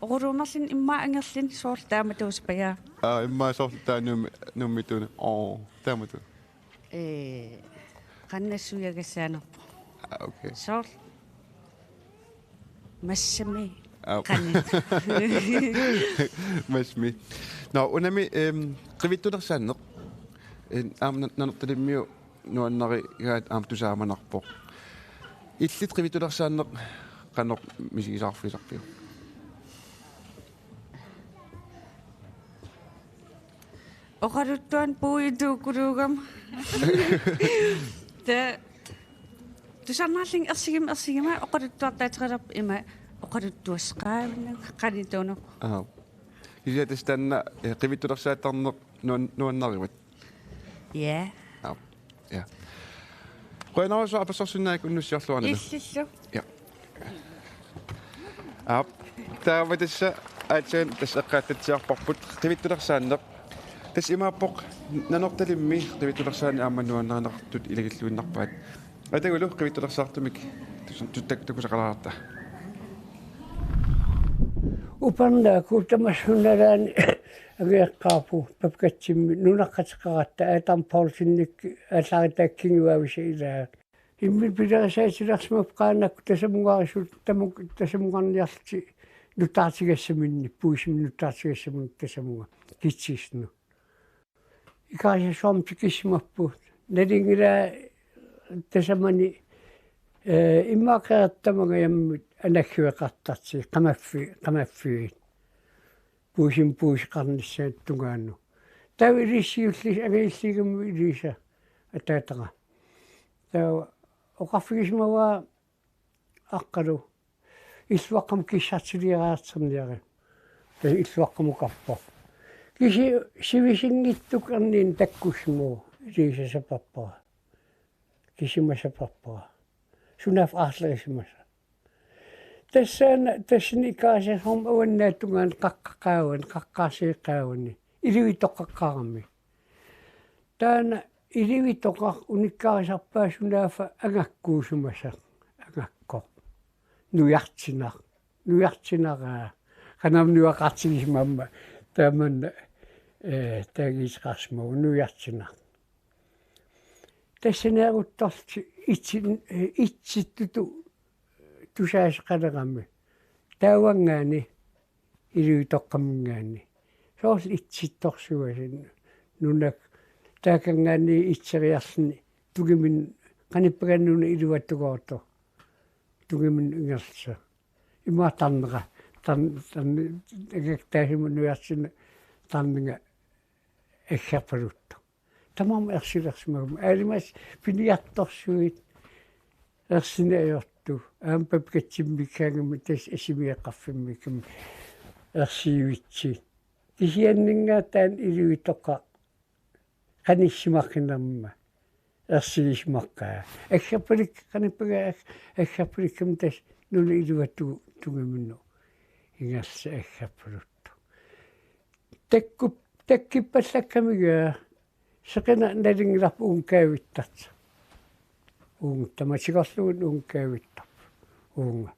oqaluumerluni immaqa angerluni soorlu taamatuussapajaaq. Aa, immaqa soorlu taava Nuummi-, Nuummiittuuna. Oo, taamatut. Ee, qanoq suiagassaanerpoq. Aa, okay. Soorlu massami. Aa. Qanoq. Massami. Nå, unami, ehm, qivittulersaanneq. Ehm, aamma Nan-, Nanortalimmiut nuannarigaat aamma tusaamanarpoq. Illit qivittulersaanneq qanoq misigisaqarfigisarpiuk? Oqaluttuanik puiutuukkuluugama. Taava tusarnaarlunga ersigimmat ersigimmat oqaluttuartaateqalerpoq, ima oqaluttuassaqaavinnanga qanittuuneq. Aap. Kisianni tassa taanna, eh, qivittulersaattarneq nuan-, nuannarivat. Ja. Aap. Ja. Qujanarsuaq apersorsinnaagassi unnussiorluarnilu. Illillu. Ja. Aap. Taava tassa aatsaat tassa eqqaatsiarparput qivittulersaanneq. Tassa imaappoq Nanortalimmi qivittulersaanneq aamma nuannarineqartut ilagilluinnarpaat. Atagulu qivittulersaartumik tus-, tuttak takusaqalaarta. Upernaakkut tamassuuna nalaani angajoqqaarpugut Papagatsimi nunaqqateqaratta Adam Poulsenik aallaaritaakkut kinguaavisa ilaat. Imminut pilerisaatilersimapput Qaanakkut tasamungarisut tamuk tasamungarniarlutik nutartigassaminnik, puisimi nutartigassaminnik tasamunga kitsisnu. Ikarisassuarmik tikissimapput. Nalinginnaasumik tasamani, eh, immaqa qerattamanga jammit anaggueqartartigit, qamaffi-, qamaffiit. Puisimi puiseqarnissaat tungaanut. Taava ilissiulli angajulliugamik iliisa ataataga. Taava oqarfigisimavaa Aqqalu. Illuaqqamut kissartiliariartorniaruk. Tassa illuaqqamukarpoq. Kisianni sivisinngitsunik erniinnaq takkussimavoq iliisa saperpara. Kisima saperpara. Sunaaffa aarlerisimasoq. Tassaana, tassani ikarisassuarmi avannaata tungaanut qaqqat qaavani, qaqqaarsiit qaavani. Ilivitoqqaqqaarami. Taanna ilivitoqqaq unikkarisarpaa sunaaffa angakkuusimasoq, angakkoq. Nujartinaq, nujartinaraa. Qanamnuaqartigismamma taamanna, eh, taagiiseqarsimavoq nujartinaq. Tassaniaruttorti itsi-, eh, itsittutut tusaaseqalerami. Taavanngaanniit ilivitoqqaminngaanniit. Soorlu itsittorsuasi nunak taakanngaanniit itseriarluni tungimin qanippagaanni nuna iluatugooq. Tungimin ingerlasoq. Ima tarnera, tarn-, tarn-, agak taasima nujartina tarninga aggerpaluttoq. Tamarmik ersilersimagami. Aalimassat piniartorsuit ersineq ajortut. Aamma Papagatsimmikkaangami tassa Assimieqqarfimmikkami ersiivitsi. Kisianninngaanniit taanna ilivitoqqaq qanissimaqqinnerma ersigisimaqaa. Aggerpalik-, qanippagaanni ag-, aggerpalikkami tassa nuna iluatut tungiminut ingerlasoq aggerpaluttoq. Takkup-, takkuppallakkamigaa seqineq nalunngilarput uunga kaavittartoq. Uunga tamatigoorlugu uunga kaavittarpoq. Uunga.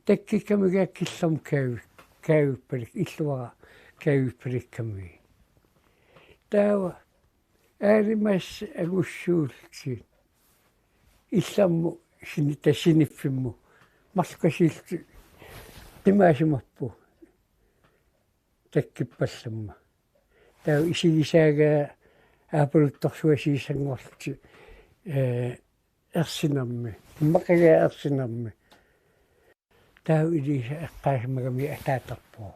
Takkukkamigaa killormut kaavi-, kaavippalik, illuara kaavippalikkami. Taava aalimassat angussuullutik. Illermut sini-, tassa siniffimmut. Marluk kasiillutik qimaasimapput. Takkuppallammat. Taava isigisaagaa aapaluttorsuasiissanngorlutik, eh, ersinermi. Immaqagaa ersinermi. Taava iliisa eqqaasimagami ataatarpoq.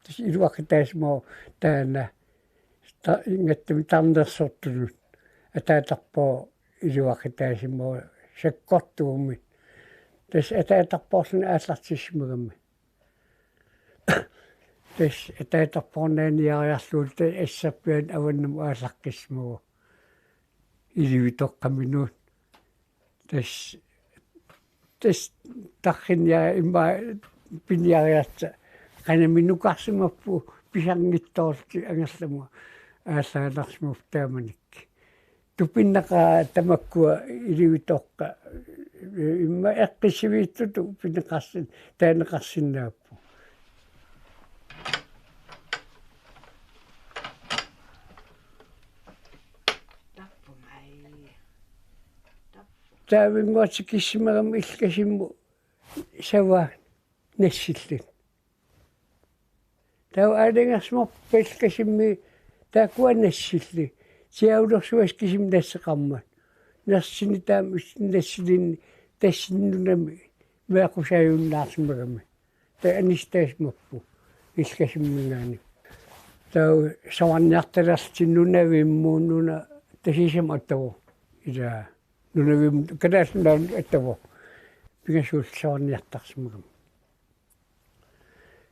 Tassa iluaqutaasimavoq taanna ta-, ingattami tarnersortunut. Ataatarpoq iluaqutaasimavoq sakkortuumik. Tassa ataatarpoorluni aallartissimagami. Tassa ataatarpoq naaniariarlugu tassa asserpiaani avannamut aallaqqissimavoq. Ilivitoqqaminut. Tassa, tassa tarriniara ima piniariarta. Qanami nukarsimapput pisarngittoorlutik angerlamut aallaannarsimapput taamanikkut. Tupinnaqaaq tamakkua ilivitoqqat. Immaqa eqqissiviitsutut pineqarsin-, taaneqarsinnaapput. Taavinnguaq tikissimagami illukkasimmut sava nassilluni. Taava aalajangersimapput illukkasimmik taakkua nassillugit. Tiaavulersuasi kisimi nasseqarmat. Nassini taama is-, nassilinni tassani nunami meeqqusaajunnaasimagami. Taava anistaasimappu ilkasimminngaanniit. Taava savanniartalerlutik nunavimmu nuna tasisamut attavoq. Ila nunavimmu Kalaallit Nunaannut attavoq. Pingasuullutik savanniartarsimagami.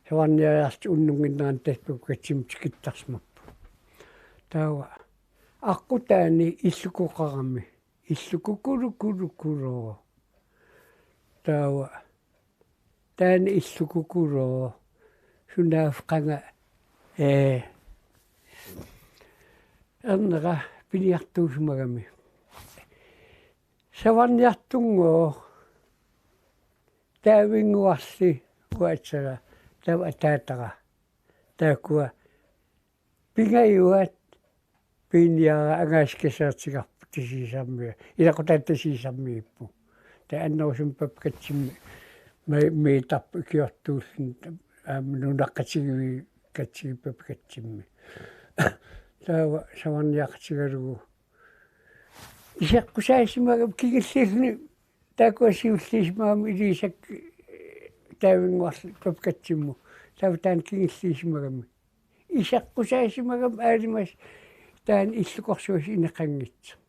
Savanniariarlutik unnunnginnerani tassa papukatsimut tikittarsimapput. Taava aqqutaani illukoqarami. Illukukulukulukulu. Taava taanna illukukulu. Sunaaffa qanga, ee, ernera piniartuusimagami. Savanniartunngooq Taavinnguarli uatsara taava ataatara. Taakkua pingajuat piniara angaasikassaatigaarput Tasiusarmiut. Ilaqutaani Tasiusarmiupput. Taava annerusumik papukatsimmi ma-, miittarput ikiortuulluni aamma nunaqqatigiikkatsigit papukatsimmi. Taava savanniaqatigalugu. Iseqqusaasimagami kingulliulluni taakkua siulliusimagami Ilisakki Taavinnguarli papukatsimut. Taava taanna kingulliusimagami. Iseqqusaasimagami Aalimasi taanna illukorsuasi ineqanngitsoq.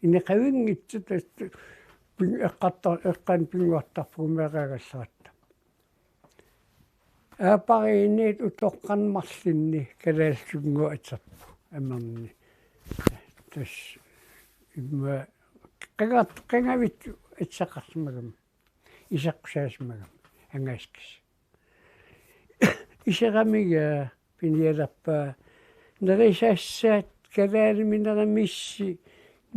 Ineqavinngitsoq tassa pin-, eqqarta-, eqqaani pinnguartarpugut meeraagallaratta. Aappariinniit utoqqarneq marlunni kalaallisunnguaq aterpoq amerni. Tassa immaqa qanga-, qangavit ateqarsimagami. Iseqqusaasimagami. Angaasikassaaq. Iseramiga pinialerpaa. Nerisassaat kalaaliminerit missi,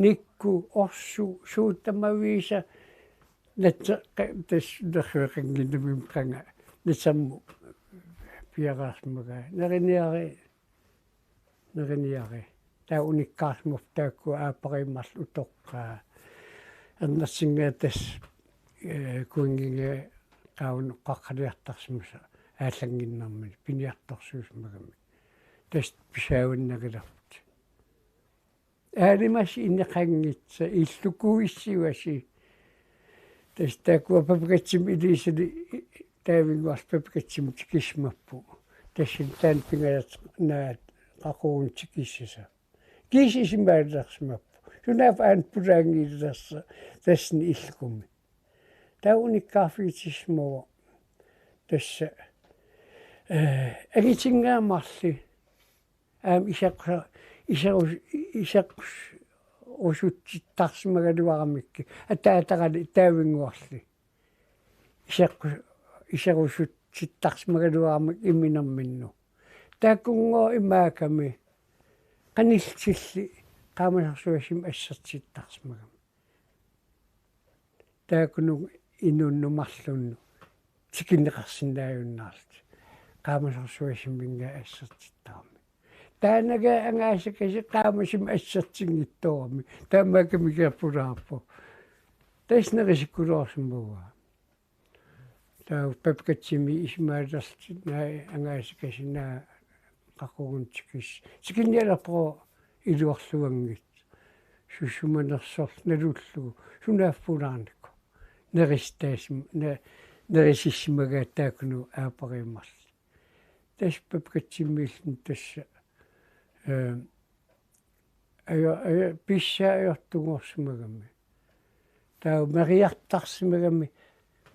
nikku, orsu, suut tamaviisa, natsa-, qa-, tassa nerriveqannginnami qanga, natsammut piareersimagaa. Neriniarit, neriniarit. Taava unikkaarsimapput taakkua aappariit marluk utoqqaat. Ernertinnguaq tassa, ee, kuinnginnguaq qaavani qaqqaliartarsimasoq aallannginnermini piniartorsuusimagamik. Tassa pisaavannagilerput. Aalimasi ineqanngitsoq illukuissivasi. Tassa taakkua papukatsimut Ilisali Taavinnguarli papukatsimut tikissimapput. Tassani taanna pingaartoq naak qaqugunik tikissasoq. Kiisa isumaalillersimapput. Sunaaffa aana pulaanngilersoq tassani illukumi. Taava unikkaarfigitissimavoq. Tassa, ee, angitinnguaq marluk. Aamma iseqqusa-, isequs-, iseqqusutsittarsimagaluaramikkit. Ataatarali Taavinnguarli. Iseqqus-, iseqqusutsittarsimagaluaramik imminerminnut. Taakkunngooq imaakkami qanillutillu qaamasorsuarmik assertittarsimagami. Taakkununnga inunnut marlunnut tikinneqarsinnaajunnaarlutik. Qaamasorsuarmimminngaanniit assertittarami. Taannagaa angaasikasik qaamasumik assertinngitsoorami. Taamaakkami kiappulaarpoq. Tassa nerisikkuloorsimagaa. Taava papukatsimut isumaalerlutik naak angaasikasik naak qaqugunik tikiss-. Tikinnialerpoq iluarluanngitsoq. Susumanersorlu nalullugu. Sunaaffa pulaarnikoq. Nerisitaasim-, ne-, nerisissimagaat taakkununnga aappariit marluk. Tassa papukatsimmiilluni tassa, ee, ajo-, ajo-, pissaa ajortunngoorsimagami. Taava meriartarsimagami,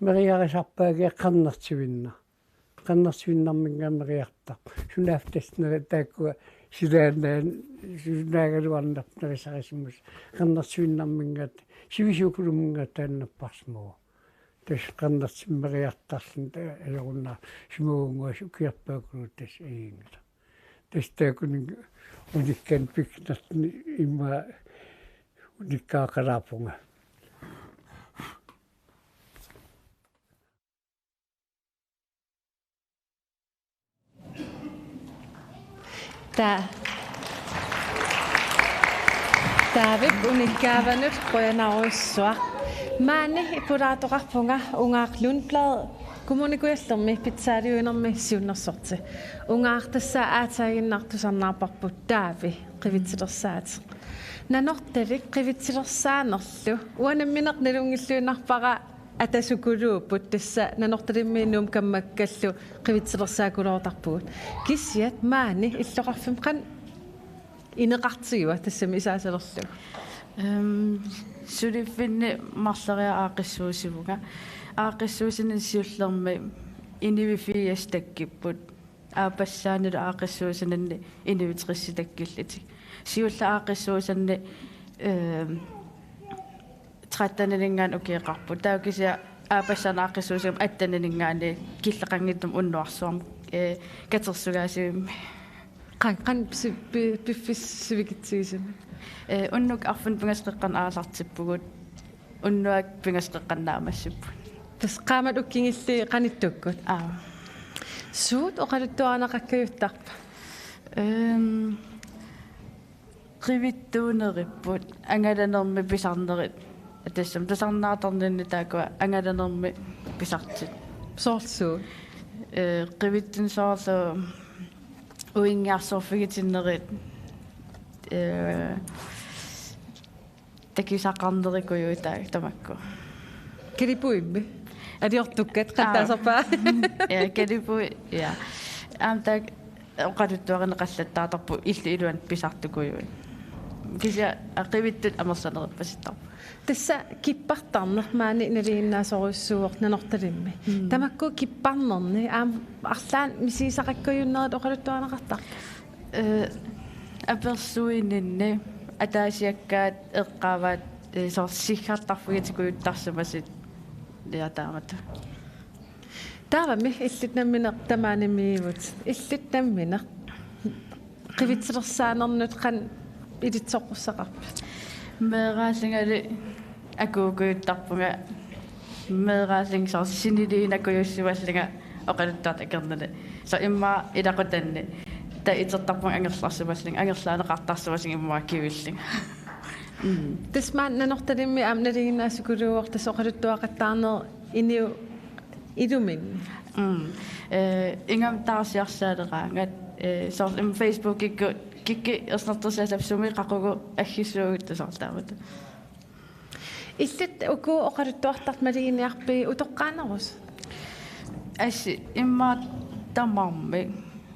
meriarisarpaagaa qernertuinnaq. Qernertuinnarminngaanniit meriartarpoq. Sunaaffa tassa neri-, taakkua silaannaat, sunaagaluarnarpoq nerisarisimasut. Qernertuinnarminngaanniit, sivisuukulumminngaanniit taanna napparsimavoq. Tassa qernertumik meriartarluni ta-, ajorunnaarsimavunga ukiorpaakkulu tassa ajunngilaq. Tassa taakkununnga unikkanik pikkunartuni immaqa unikkaaqqalaarpunga. Ta-, Daavip unikkaavanut qujanarujussuaq. Maani pulaartoqarpunga Ungaaq Lundblad, Kommune Kujallermi pitsaaliuinermi siunnersorti. Ungaaq tassa aataaginnaq tusarnaarparput Daavi, qivitsilersaateq. Nanortalik qivitsilersaanerlu. Uanga nammineq nalunngilluinnarpara Atasukuluupput, tassa Nanortalimmiit Nuummut kammakkallu qivitsilersaakuloortarpugut. Kisianni maani illoqarfimmi qanoq ineqartigiva tassami isaasalerlugu? Ehm, suliffinni marloriarlunga aaqqissuussivunga. Aaqqissuussineq siullermi inuit firs takkupput. Aappassaanilu aaqqissuussineq inuit tres takkullutik. Siulleq aaqqissuussineq, ehm, tretten-ininngaanniit ukioqarpoq. Taava kisianni aappassaaneq aaqqissuussineq atten-ininngaanniit killeqanngitsumik unnuarsuarmi, eh, katersugaasivimmi. Qan-, qanoq si-, pi-, piffissaq sivikitsigisimak? Eh, unnuk arfineq-pingasut qeqqanut aallartippugut. Unnuaq pingasut qeqqanut naammassipput. Tassa qaammat ukiut kingulliit qanittukkut? Aap. Suut oqaluttuarineqakkajuttarpa? Ehm, qivittuuneripput, angalanermik pisarnerit. Tassami tusarnaartarninni taakkua angalanermik pisartut. Soorlu suut? Eh, qivittunik soorlu uinngiarsuarfigitinnerit. Eh, takusaqarnerikujuit taakku tamakku. Kalipuimmi? Aliortukkat, aap, qattaasarpaa? Ja, Kalipuu, ja. Aamma taakku oqaluttuarineqallattaartarput illup iluani pisartukujuit. Kisianni qivittut amerlaneripasittarput. Tassa kippartarneq maani nalinginnaasorujussuuvoq Nanortalimmi. Mm. Tamakku kipparnerni aamma arlaannik misigisaqakkajunnerit oqaluttuarineqartarpa? Eh, apersuininni ataasiakkaat eqqaavaat, eh, soorlu siggartarfigitikujuttarsimasut, ja, taamatut. Taavami illit nammineq tamaanimiivut. Illit nammineq qivitsilersaanernut qanoq ilitsoqqussaqarpit? Meeraallungali akuukujuttarpunga, meeraallunga soorlu siniliinakujussimallunga oqaluttuartut akornanni. Soorlu immaqa ilaqutanni. Taava itertarpunga angerlarsimallunga, angerlaaneqartarsimasut immaqa kivillunga. Mm. Tassa maani Nanortalimmi aamma nalinginnaasukuluuvoq tassa oqaluttuaqattaarneq inuit iluminni. Mm. Eh, ingammik taarsiarsaaleraangat, eh, soorlu immaqa Facebookikkut kikkut ersinartorsiassappat sumi qaqugu aggissuugutta soorlu taamatut. Illit uku oqaluttuartartut maluginiarpigit utoqqaanerusut? Assi, immaqa tamarmik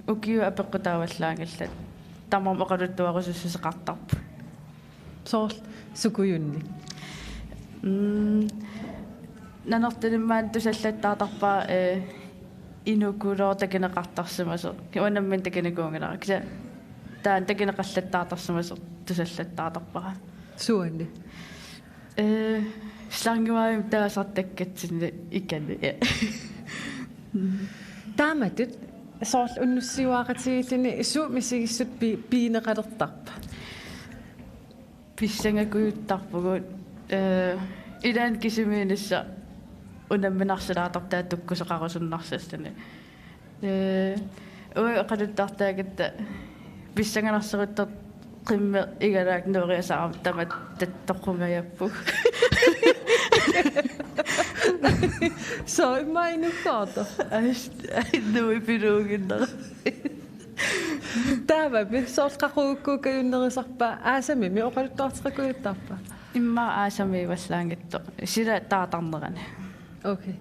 ukiut apeqqutaavallaanngillat. Tamarmik oqaluttuarusussuseqartarput. Soorlu sukujunnik? Mm, Nanortalimmi maani tusallattaartarpara, eh, inukulooq takuneqartarsimasoq. Uanga nammineq takunikuunngilara. Kisianni taanna takuneqallattaartarsimasoq tusallattaartarpara. Suaanni? Eh, slangivaajum taasartakkatsinni ikani. Taamatut soorlu unnussiuaaqatigiilluni suut misigissut pi-, pigineqalertarpa? Pissangakujuttarpugut, eh, ilaanni kisimiinnissaq unamminarsilaartarpoq taava tukkusoqarusunnarsalluni. Eh, uanga oqaluttuartaagatta pissanganarsoruttortoq qimmeq igalaak nueriasaarami tamatta toqqungajappoq. Soorlu immaqa inukkoortoq. Ai, ai, nuipiluuginnara. Taavami, soorlu qaqugukkuukajunnerusarpa, aasamimi oqaluttuarteqakujuttarpa? Immaqa aasamiivallaanngitsoq. Sila taartarnerani. Okay.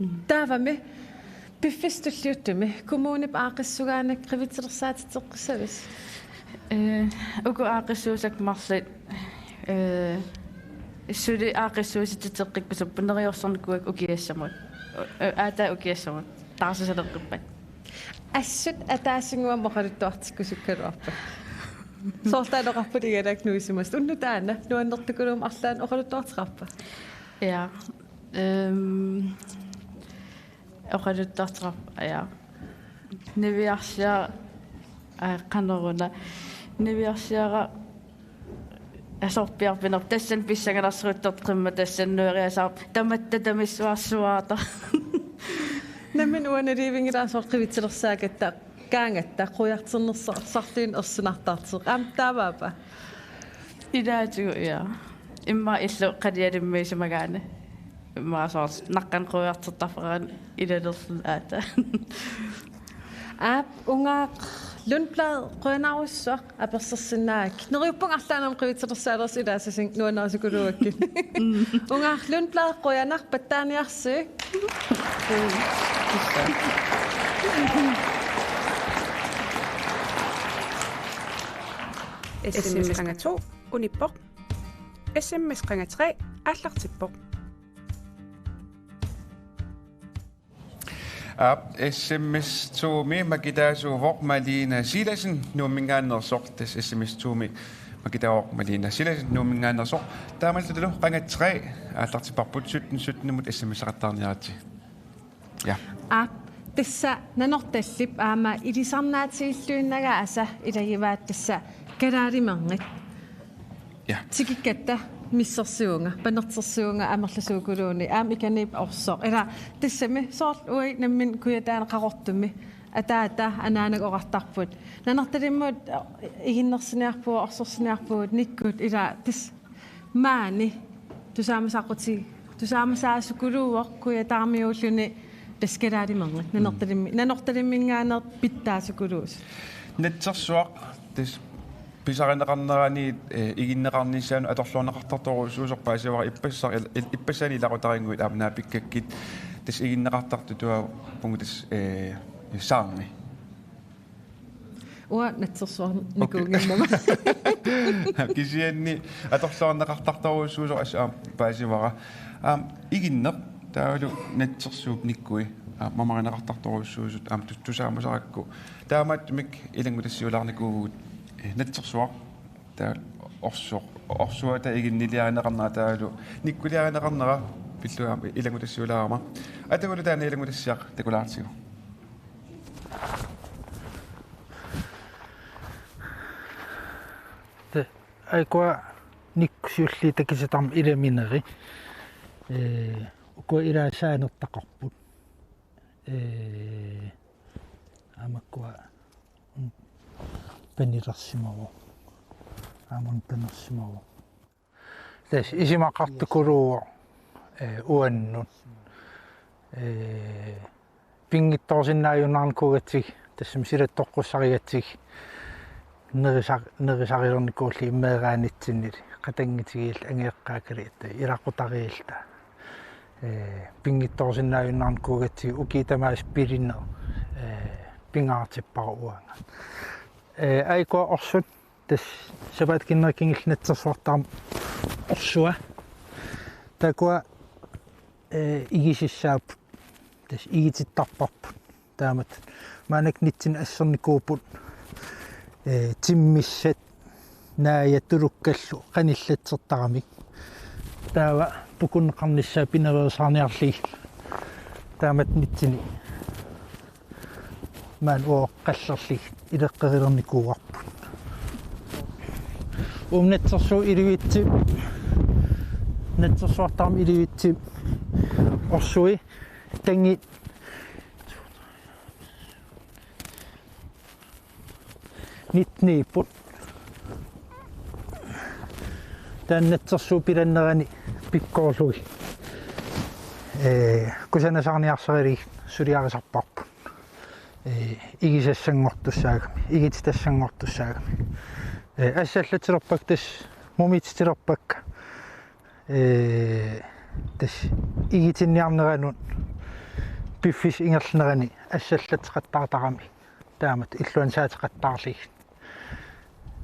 Mm. Taavami, piffissami tulliuttumi kommunip aaqqissugaanik qivitsilersaatitseqqissavisi? Eh, uku aaqqissuussakka marluk, eh, suli aaqqissuussititseqqikkusupput neriorsornikuuakka ukiassamut. Eh, aatsaat ukiassamut. Taarsisalerput. Assut ataasinguamik oqaluttuartikkusukkaluarpat. Soorlu taanna oqarputit igalaak nuisimasut. Unnuk taanna nuannertukulummik arlaannik oqaluttuarteqarpa? Ja. Ehm, oqaluttuarteqarpoq, ja. Niviarsiara, aa, qanoruna. Niviarsiara asorpiarpinerp tassani pissanganarsoruttortoq qimmeq tassani nueriasaarami tamatta tamissuarsuaata. Nammineq uanga nalivinngilara soorlu qivitsilersaagatta, kaangatta, quiartornersa-, sarliin ersinartartoq. Aamma taavaapa? Ilaatigut, ja. Immaqa illu qalialimmiisimagaanni. Immaqa soorlu naqqani quiartortarfeqarani ilalerluni aatsaat. Aap, Ungaaq Lundblad, qujanarsuaq apersorsinnaagakkit. Neriuppunga arlaannik qivitsilersaalersi ilaassasin nuannarisukuluakkit. Ungaaq Lundblad, qujanaq, pattaaniarsi. S M S qanga to unippoq. S M S qanga tre aallartippoq. Aap, S M S to-mi makitaasuuvoq Malina Silassen Nuumminngaanneersoq, tassa S M S to-mi makitaavoq Malina Silassen Nuumminngaanneersoq. Taamaalillutalu qanga tre aallartipparput, sytten sytten-imut S M S-eqattaarniaritsi. Ja. Aap, tassa Nanortallip aamma ilisarnaatigilluinnagaasa ilagivaat tassa kalaalimerngit. Ja. Tikikkatta missersuunga, panertersuunga amerlasuukuluunniit, aamma Ikaniip Orsoq. Ila tassami soorlu uagut nammineq Kujataani Qaqortumi ataata anaanaga oqartarput: Nanortalimmut iginnersiniarpugut, orsorsiniarpugut, nikkut, ila tassa maani tusaamasaaqquti-, tusaamasaasukuluuvoq Kujataarmiuulluni tassa kalaalimerngit, Nanortalimmi-, Nanortalimminngaanneersoq pitsaasukuluusoq. Natsersuaq tassa pisarineqarnerani, eh, iginneqarnissaanut atorluarneqartartorujussuusoq paasivara, ippassaq il-, il-, ippassaani ilaqutariinnguit aamma naapikkakkit, tassa iginneqartartut tuaavugut tassa, eh, saarngi. Uanga natsersuarnikuunnginnama. Okay. Kisianni atorluarneqartartorujussuusoq assut aamma paasivara. Aamma iginneq taavalu natsersuup nikkui aamma mamarineqartartorujussuusut aamma tu-, tusaamasarakku. Taamaattumik ilanngutassiulaarnikuuvugut, eh, natsersuaq taavalu orsoq, orsuata iginniliarineqarnera taavalu nikkuliarineqarnera pillugu aamma ilanngutassiulaarama. Atagulu taanna ilanngutassiaq takulaartigu. Te, aikua nikku siulliit takutitarmata ilamineri. Eh, ukua ilaat saanertaqarput. Eh, aamma ukua, mm, panilersimavoq. Aamma una panersimavoq. Tassa isumaqartukuluuvoq, eh, uannut. Eh, pinngitsoorsinnaajunnaarnikuugatsigit, tassami silattoqqussarigatsigit, nerisa-, nerisaralernikuullutik meeraanitsinnili, qatanngutigiilluta angajoqqaakkalu, ilaqutariilluta. Eh, pinngitsoorsinnaajunnaarnikuugatsigit ukiut tamaasa pilineq, eh, pingaartippara uanga. Eh, aikua orsut, tassa sapaatip-akunneri kingullerni natsersuartaramik orsua. Taakkua, eh, igisussaapput. Tassa igitittarparput. Taamatut. Maannakkut nitsinni assernikuupput, eh, timmissat, naajat tulukkallu qanillatsertaramik. Taava pukunneqarnissaa pinaveersaarniarlugit. Taamatut nitsinni maani uoqqallerlugit ileqqerilernikuuarput. Uuma natsersuup ilivitsumi, natsersuartaramik ilivitsumi orsui tangit nitniipput. Taanna natsersuup pilannerani pikkoorlugit, eh, kusanasaarniarsaralugit suliarisarparput. Eh, igisassanngortussaagami, igititassanngortussaagami. Eh, assallatsilerpakka tassa, mumiitsitilerpakka, eh, tassa igitinniarneranut piffissap ingerlanerani assallatseqattaartarami. Taamatut illuanut saateqattaarlugit.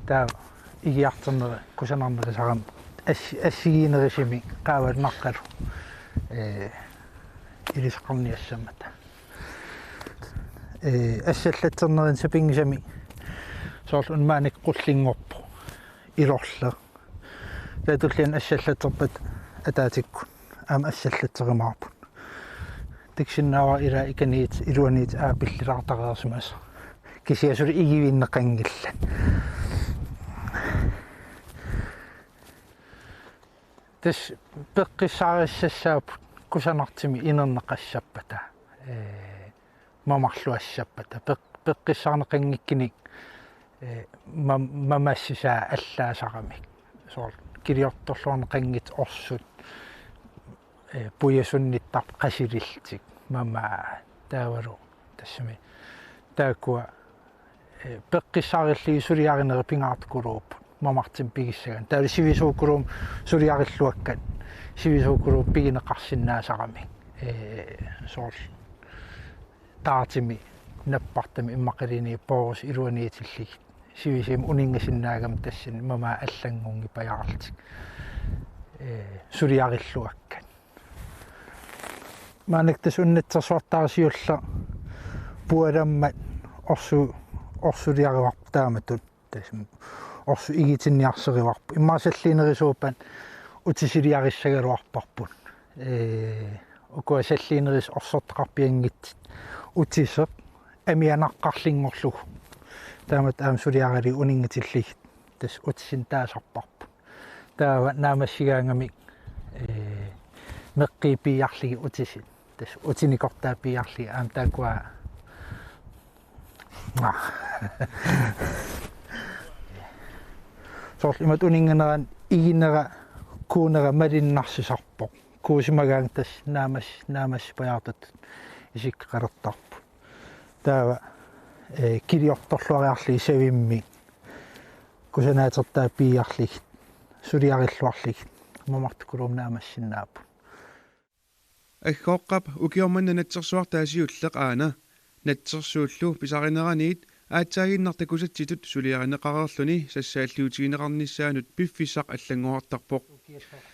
Taava igiartorneri kusanarnerusarami as-, assigiinnerusumik qaavannarqalu, eh, ilisaqarniassammata. Eh, assallatsernerani sapinngisamik soorlu una maannakkut qullinngorpoq ilorleq. Taava tulliani assallatserpat ataatikkut aamma assallatserumaarput. Takusinnaavara ilaa ikaniit iluaniit aapillilaartareersimasoq. Kisianni suli igivinneqanngillat. Tassa peqqissaarissassaapput kusanartumik inerneqassappata. Ee, mamarluassappata. Peq-, peqqissaarneqanngikkunik, ee, mam-, mamassisaa allaasaramik. Soorlu kiliortorluarneqanngitsut orsut, ee, pujasunnittarput qasilillutik. Mamaa taavalu tassami taakkua, ee, peqqissaarillugit suliarinerit pingaartikuluupput mamartumik pigissagaanni. Taavalu sivisuukulummik suliarilluakkat, sivisuukulummik pigineqarsinnaasaramik. Ee, soorlu taartumi nappartami immaqaluunniit poorusut iluaniitillugit. Sivisuumik uninngasinnaagami tassani mamaat allanngunngipajaarlutik. Ee, suliarilluakkat. Maannakkut tassa una natsersuartaarsiulleq pualammat orsu-, orsuliaruarpoq taamatut. Tassa orsoq igitinniarsarivarput. Immaqa salliinerisuuppat utisiliarissagaluarparput. Ee, ukua salliinerisut orsortaqarpianngitsut utiseq amianaqqarlunngorlugu. Taamatut aamma suliaralugit uninngatillugit. Tassa utisinnik taasarparput. Taava naammassigaangamik, ee, meqqiit piiarlugit utisit. Tassa utinikortaat piiarlugit aamma taakkua. Aa. Soorlu imatut uninnganerani iginera, kuunera malinnarsisarpoq. Kuusimagaangat tassa naammas-, naammassipajaartutut isikkoqalertarput. Taava, ee, kiliortorluariarlugit savimmik kusanaatertaat piiarlugit, suliarilluarlugit, mamartukulummik naammassinnaapput. Aggooqqap ukioq manna natsersuartaasiulleq aana, natsersuullu pisarineraniit aatsaaginnaq takusatsitut suliarineqareerluni sassaalliutigineqarnissaanut piffissaq allanngorartarpoq.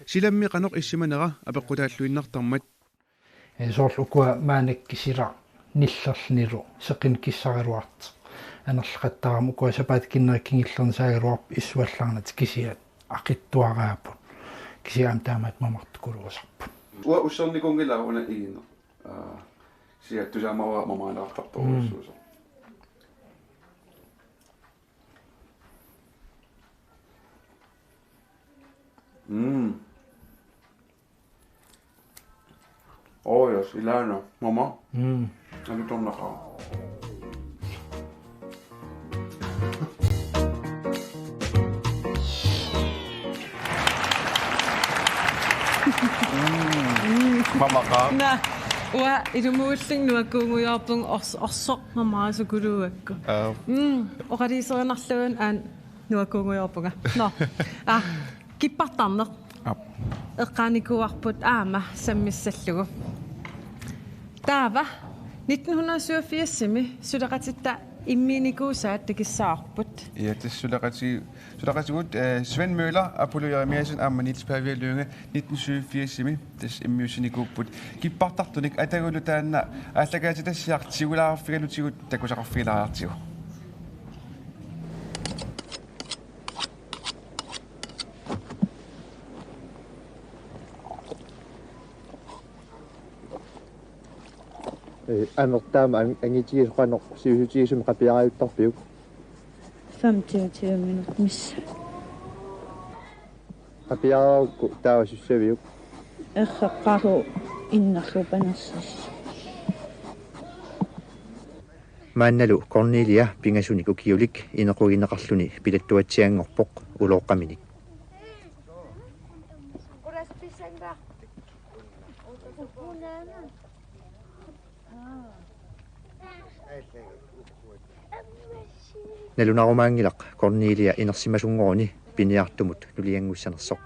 Silammi qanoq issimanera apeqqutaalluinnartarmat. Ee, soorlu ukua maannakkut silaq nillerlunilu seqineq kissaraluartoq. Anerlaqattaarama ukua sapaatip akunneri kingullerni saagaluarput issuallaarnatik kisianni aqitsuaraapput. Kisianni aamma taamaattut mamartukuluusarput. Uanga ussernikuunngilara una igineq. Aa, kisianni tusaamavara mamaanaqartartorujussuusoq. Mm. Mm. Oh, yes, ilaana. Mama. Mm. Alutornaqaaq. Mm. Mamaqaaq. Naa, uanga ilumuullunga nuakkuunngujoorpunga ors-, orsoq mamaasukuluugakku. Aa. Mm, oqaluuserinarlugu aana nuakkuunngujoorpunga. Nå. Aa, kippartarneq. Aap. Eqqaanikuuarput aamma sammissallugu. Taava nitten hundrede syvogfirsimi suleqatitta immiunikuusaat takussavarput. Ja, tassa suleqati-, suleqatigut, eh, Svend Møller, Apollo Jeremiassen aamma Niels Pavia Lynge nitten syvogfirsimi tassa immiussinikuupput. Kippartartunik atagulu taanna aallakaatitassiaq tigulaarfigalutigu takusaqarfigilaariartigu. Ee, amerlanerani an-, angitigisoq qanoq sivisutigisumik qapiarajuttarpiuk? Femogtyve minutter missat. Qapiararukku taava sussaviuk? Erreqqaru innerlu panersis. Maannalu Cornelia pingasunik ukiulik inequgineqarluni pilattuatsianngorpoq ulooqqaminik. Nalunarumaanngilaq Cornelia inersimasunngoruni piniartumut nulianngussanersoq.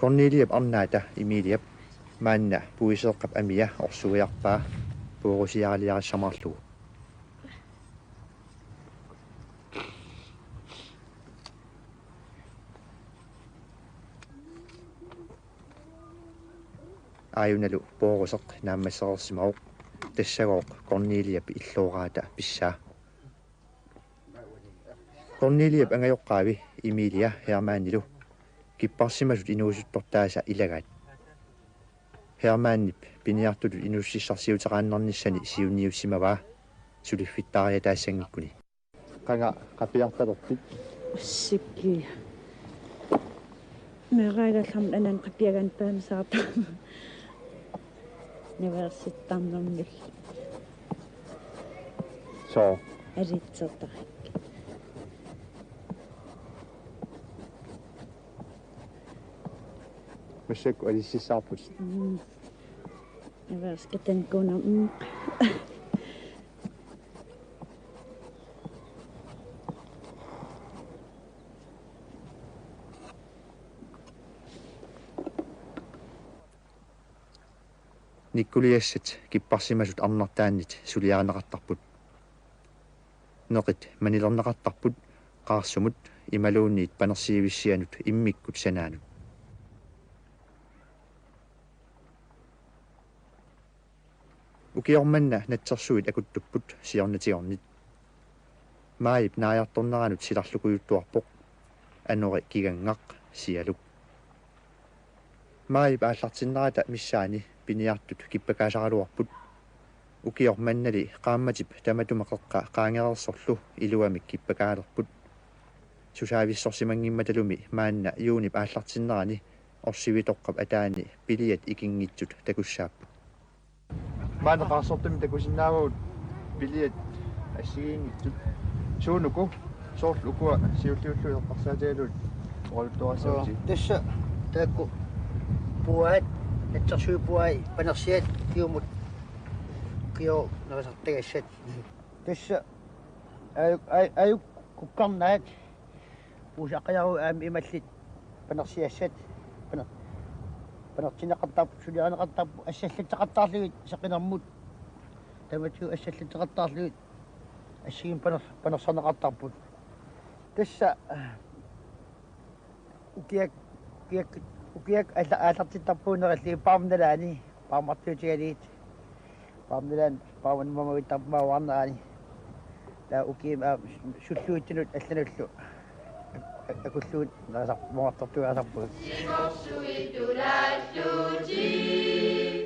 Corneliap arnaata Emiliap maanna puiseeqqap amia orsuiarpaa poorusiaraliarissamaarlugu. Aajunalu pooruseq naammassereersimavoq, tassagooq Corneliap illooraata pissaa. Corneliap angajoqqaavi Emilia Hermannilu kipparsimasut inuusuttortaasa ilagaat. Hermannip piniartutut inuussutissarsiuteqaannarnissani siunniussimavaa suliffittaariataassanngikkunik. Qanga qapiartalerpit? Ussikkia. Meeraagallarmat anan qapiagan paamisaarta. Niversittarnermil. Soo. Alitsertarakkit. Massakkut alississaarput. Mm. Erfaringskatannguunaq. Mm. Nikkuliassat kipparsimasut arnartaannit suliarineqartarput. Neqit manilerneqartarput qaarsumut imaluunniit panersiivissianut immikkut sanaanut. Ukioq manna natsersuit akuttupput siornatigornit. Maajip naajartorneranut silarlukujuttuarpoq anori kigangaq sialuk. Maajip aallartinnerata missaani piniartut kippakaasaraluarput. Ukioq mannali qaammatip tamatuma qeqqa qaangereersorlu iluamik kippakaalerput. Susaavissorsimanngimmatalu maanna juunip aallartinnerani orsivitoqqap ataani piliat ikinngitsut takussaapput. Maanna qaarsortumik takusinnaavagut piliat assigiinngitsut. Suunuku soorlu ukua siulliullugu eqqarsaatigalugit oqaluttuarissavatsigit. Tassa taakku puaat, natsersuit puai, panersiat kiumut ukioq nerisartagassat. Tassa ajuk, aj-, ajuk kukkarnaat. Puusaqqajaru aamma imallit panersiassat. Paner-, panertinneqartarput, suliarineqartarput, assallatseqartarlugit saqinermut. Tamatigut assallatseqartarlugit assigiimmik paner-, panersarneqartarput. Tassa ukiak, ukiak, ukiak alla-, aallartittarpugut nerillugit paarmut nalaani, paarmartuutigalugit. Paarmut nalaani, paarmut mamavittarput mauarnerani. Taava ukiumut aamma sulluitsunut allanullu ak-, ak-, akullugu nerisar-, mamartortugaasarpugut. Sikorsuit tulaallutik,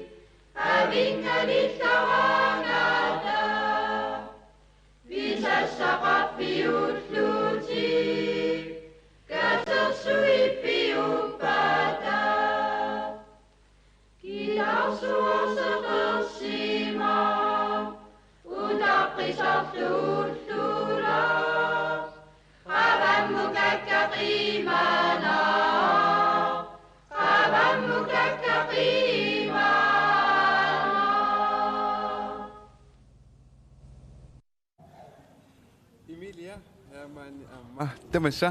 avinngalillaraangata, visassaqarfiullutik, katersuit piuppata. Kilaarsuarseqersimavoq utaqqisarluullulaaq. Qavammukakka qiimaanaq. Qavammukakka qiimaanaq. Emilia, Hermann aamma. Tamassa.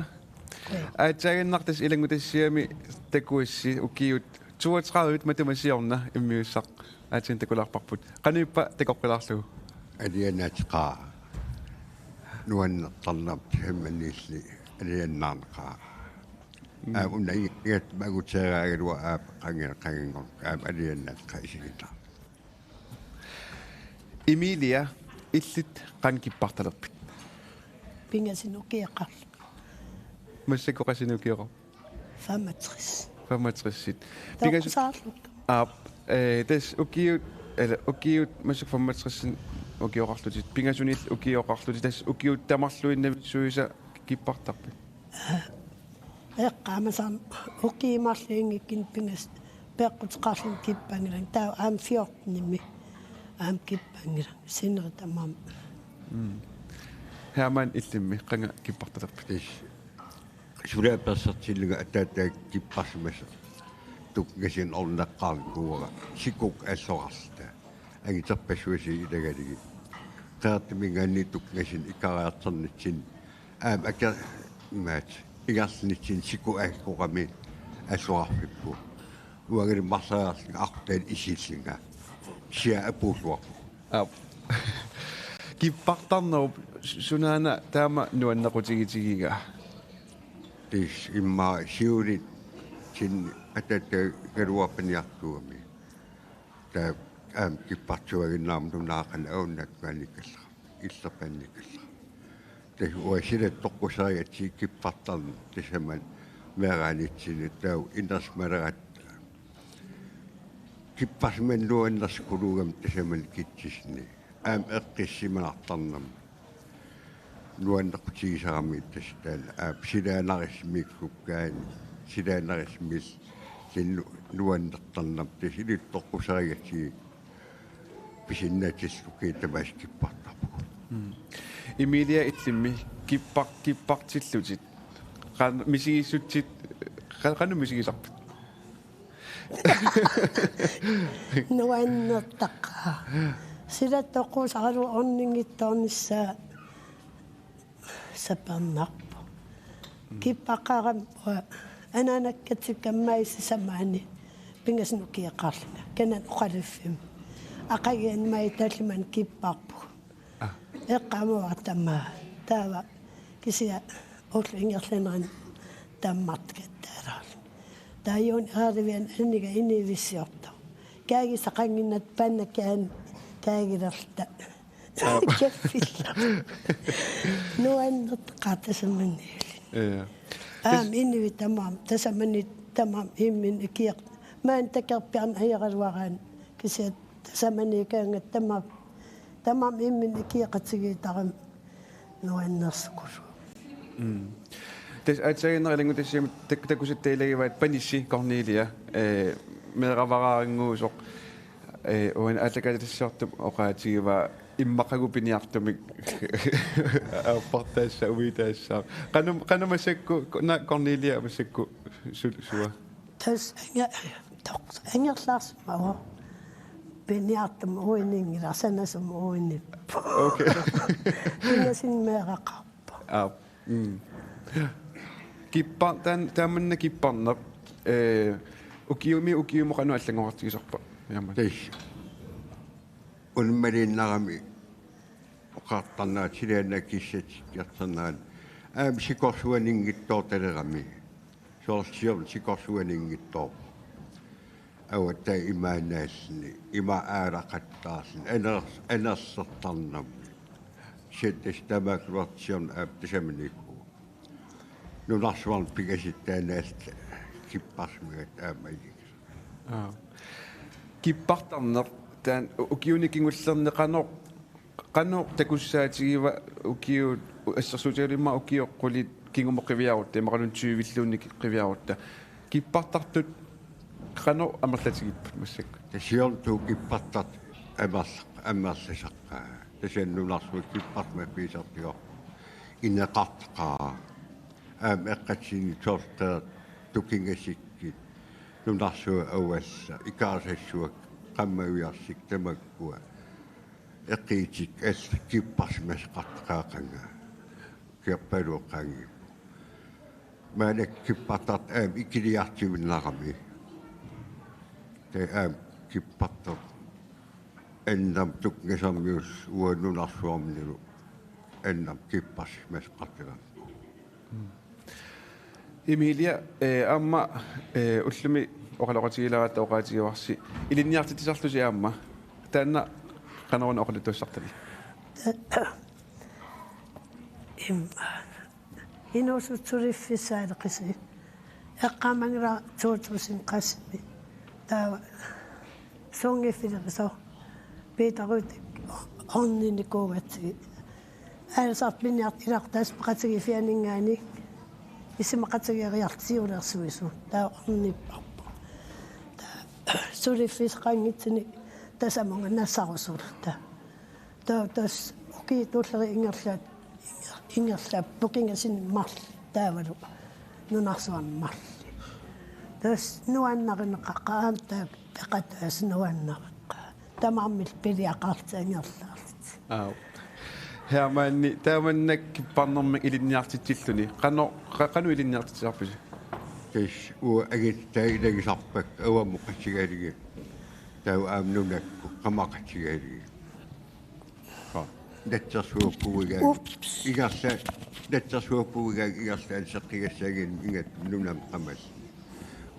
Aatsaaginnaq tassa ilanngutassiami takuassi ukiut toogtredive matuma siorna immiussaq aatsaat takulaarparput. Qanoq ippa takoqqilaarlugu? Alianaateqaaq. Nuannertarnarpoq Hermannilli alianaarneqaaq. Mm. Aa, una i-, iat maguteeraagaluaq aap qangi-, qanginngor-, aap alianaateqaaq isiginnaarpoq. Emilia, illit qanoq kippartalerpit? Pingasuni ukioqarlunga. Massakkut qassinut ukioqarpit? Femogtres. Femogtres. Pingasu-, toqqusaarlunga. Aap, eh, tassa ukiut, eller ukiut massakkut femogtres ukioqarlutit. Pingasunillu ukioqarlutit. Tassa ukiut tamarluinnavissuisa kippartarpit? Eqqaamasaan ukiut marluinngikkunik pingasut peqquteqarlugit kippanngilanga. Taava aamma fjortenimi aamma kippanngilanga. Sinneri tamaat. Mm. Hermann, illimmi qanga kippartalerpit? Ish. Suli apersartillunga ataataga kipparsimasoq. Tunngasut orneqqaarnikuuara. Sikukka alloqarluta. Anguterpassuarnik ilagalugit. Qeqertaminngaanniit tunngasut ikariartornitsinni. Aamma aker-, imaattoq, ingerlanitsinni sikut aakkoqami alloqarfippoq. Uangalu marloriarlunga aqutaani isillunga. Siaa apuulluarpoq. Aap. Kippartarnerup su-, sunaana taama nuannequtigitigiga? Tassa immaqa siulitsinni ataataga paniartuugami. Taava aamma kippartuaginnarmat nunaaqan aunnaat maanikallara. Illerpaannikallara. Tassa uanga silat toqquserigatsigit kippartarneq tassami meeraanitsinni taava inersimaleratta. Kipparsimaneq nuannersuukuluugami tassami kitsisni. Aamma eqqissimanartarnermi. Nuannequtigisarami tassa taanna. Aap silaannarissumik kukkaani. Silaannarissumik linnu nuannertarnermi. Tassa inuttut toqquserigatsigit. Pisinnaatillugit tamaasa kippartarpugut. Mm. Emilia, illimmi kippar-, kippartillutit. Qan-, misigissutsit, qa-, qanoq misigisarpit? Nuannertaqaaq. Sila toqusaralu orninngitsoornissaa sapernarpoq. Kippaqqaarama anaanakkatsikkama sisamani pingasunut ukioqarlunga. Kanani oqaluffimmi. Aqaguani maani tallimanik kipparpugut. Eqqaamavara tamaat. Taava kisianni ullup ingerlanerani tammartikattaalaarluni. Taava juunip areruani aniga inuuissiortoq. Kaagisaqannginnattoq pannakaani kaagilerluta. Kaffillar. Nuannertaqaaq tasamaniilli. Ja. Aamma inuit tamaasa, tasamani tamaasa imminut ukioq. Maani takorpiarneq ajoraluaraanni. Kisianni tasamaniikkaangat tamaasa, tamaasa imminut ukioqatigiittarami nuannersukullugu. Mm. Tassa aatsaannguaq ilanngutassiami tak-, takusatta ilagivaat Panissi Cornelia, eh, meeravaraannguusoq, eh, uani aallakaatitassiortup oqaatigivaa immaqagu piniartumik aappartaassaa uitaassaa. Qanum-, qanumut massakkut, ko-, na Cornelia massakkut su-, sua? Tassa anga-, toq-, angerlarsimavoq. Piniartumik uininngilara, sanasumik uiniippoq. Okay. Pingasunut meeraqarpoq. Aap. Mm. Kippar-, taan-, taamanna kipparneq, eh, ukiumi ukiumut qanoq allanngorartigisarpa? Jaama. Tassa. Unammaluinnarami oqartarnerat silaannakkut kissatikkiartornerat. Aamma sikorsuaninngitsoortalerami. Soorlu siorna sikorsuaninngitsoorpoq. Avataa imaannaalluni, ima aalaqattaarluni, aner-, anerlertarnermi. Siattasi tamaakkuartiarna aap tasamaniippugut. Nunarsuarmi pingasut taanna allat kipparsimagaat aamma ajugis. Aa. Kippartarneq taanna u-, ukiuni kingullerni qanoq, qanoq takussaatigivaa ukiut, assersuutigalugu immaqa ukiut qulit kingumut qiviarutta, imaluunniit tyvilluunniit qiviarutta. Kippartartut qanoq amerlatigipput massakkut? Tassa siorna kippartartut amerl-, amerlasaqqaat. Tassa nunarsuaq kipparsimaffigisartigaarput. Ineqartaqaaq. Aamma eqqatsinni sortaat tukingasikki. Nunarsuaq avallaa. Ikaarsassua. Qammaviarsik tamakkua. Eqiitik allat kipparsimasaqartaqaat qanga. Kiappaluoqqaanngippoq. Maannakkut kippartartut aamma ikiliartuinnarami. Taava aamma kippartartut annamut tukingasormiullutik uanga nunarsuarmilu annamut kipparsimasaqartagami. Emilia, eh, aamma, eh, ullumi oqaloqatigilaaratta oqaatigivarsi ilinniartitsisarlusi aamma. Taanna qanoruna oqaluttuassartali? Im-, inuusuttuliffissaaleqisi. Eqqaamanngilara to tusind qasimi. Taava suunngiffileqisoq. Piitaruutik orninikuugatsigit. Aalisartut piniartut ilaquttat isumaqatigiiffianinngaanniit. Isumaqatigeeriarlutik siulersuisut. Taava ornipparput. Taava suliffissaqanngitsunik tasamunga nassarusulluta. Taava tassa ukiut tulliit ingerlaat, ingerlaat tukingasinnik marluk taavalu nunarsuarnik marluk. Tassa nuannarineqaqqaarami taava peqataasut nuannareqqaat. Tamarmik piliaqarlutik angerlaarlutik. Aap. Hermanni, taamannak kipparnermik ilinniartitsilluni. Qanoq, qa-, qanoq ilinniartitsisarpisi? Tassa uanga angutit taava ilagisarpakka avammut qatigalugit. Taava aamma nunakkut qamaqatigalugit. Natsersuuppugut. Ups. Ingerla-, natsersuuppugut ingerlaannaq seqqigassaaginnarlugu nunamut qamalluni.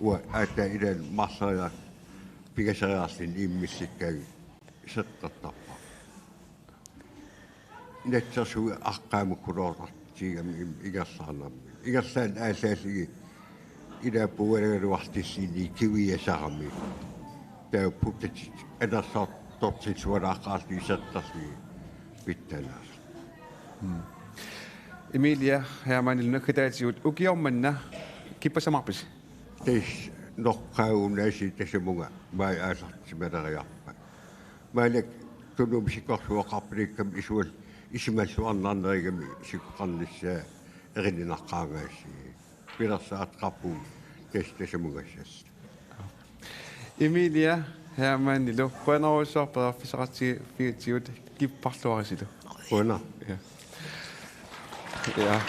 Uanga aatsaat ilaanni marloriarlunga pingasoriarlunga immillikkaangat seqqortarpara. Natsersuut aqqaamakkuloortartigami im-, ingerlaarnermi. Ingerlaannaq aallaallugit ilaa puualagaluartilluni kiviasarami. Taava putatit anersaartortillualaaqqaarlugit seqqorlugit pitsanaasoq. Mm. Emilia Hermanni, nunakkataatigut ukioq manna kippassamaarpisi? Tassa noqqaagunaasiit tasamunga maajip aallartissimaleriarpat. Maannakkut Tunumi sikorsuaqarpilikkami isual-, isumalluarnarnerigami sikoqarnissaa erininaqqaarngaasiit. Pilersaartaqarpugut tassa tasamunga assalluta. Emilia Hermannilu qujanarujussuaq periarfissaqartigigatsigut, kipparluarisilu. Qujanaq. Ja. Ja.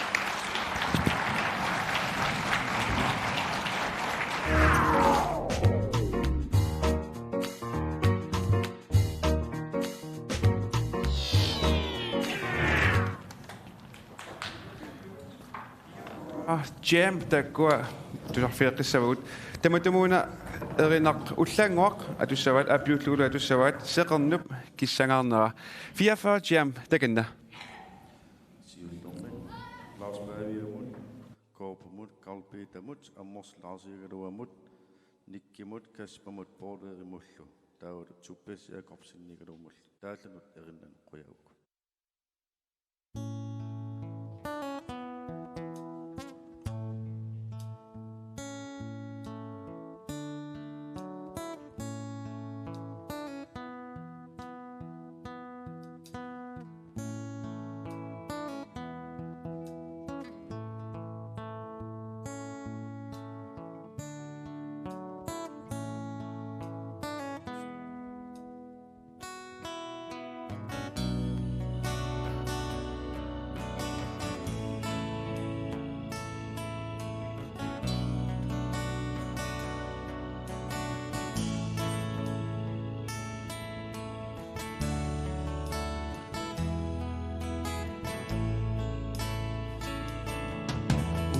Ah, Jam taakkua tusarfigeqqissavagut. Tamatumuuna erinaq ullaannguaq atussavaat, aappiullugulu atussavaat, Seqernup kissangaarnera. Fireogfyrre Jam, takanna. Siullermik Lars Paviamut, Koopumut, Karl Petermut, Ammors Larsigaluamut, Nikkimut, Kaspermut, Paul Erimullu, taavalu Tobias Jakobsenigalumullu, taallanut erinnani qujavugut.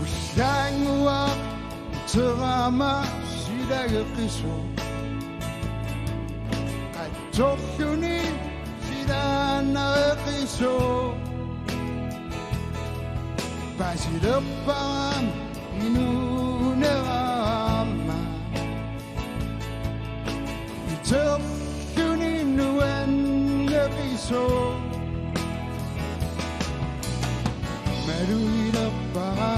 Ullaannguaq teraama silageqisoq. Qatsorluni silaannareqisoq. Paasilerpara inuunera aamma. Iterluni nuanneqisoq. Malugilerpara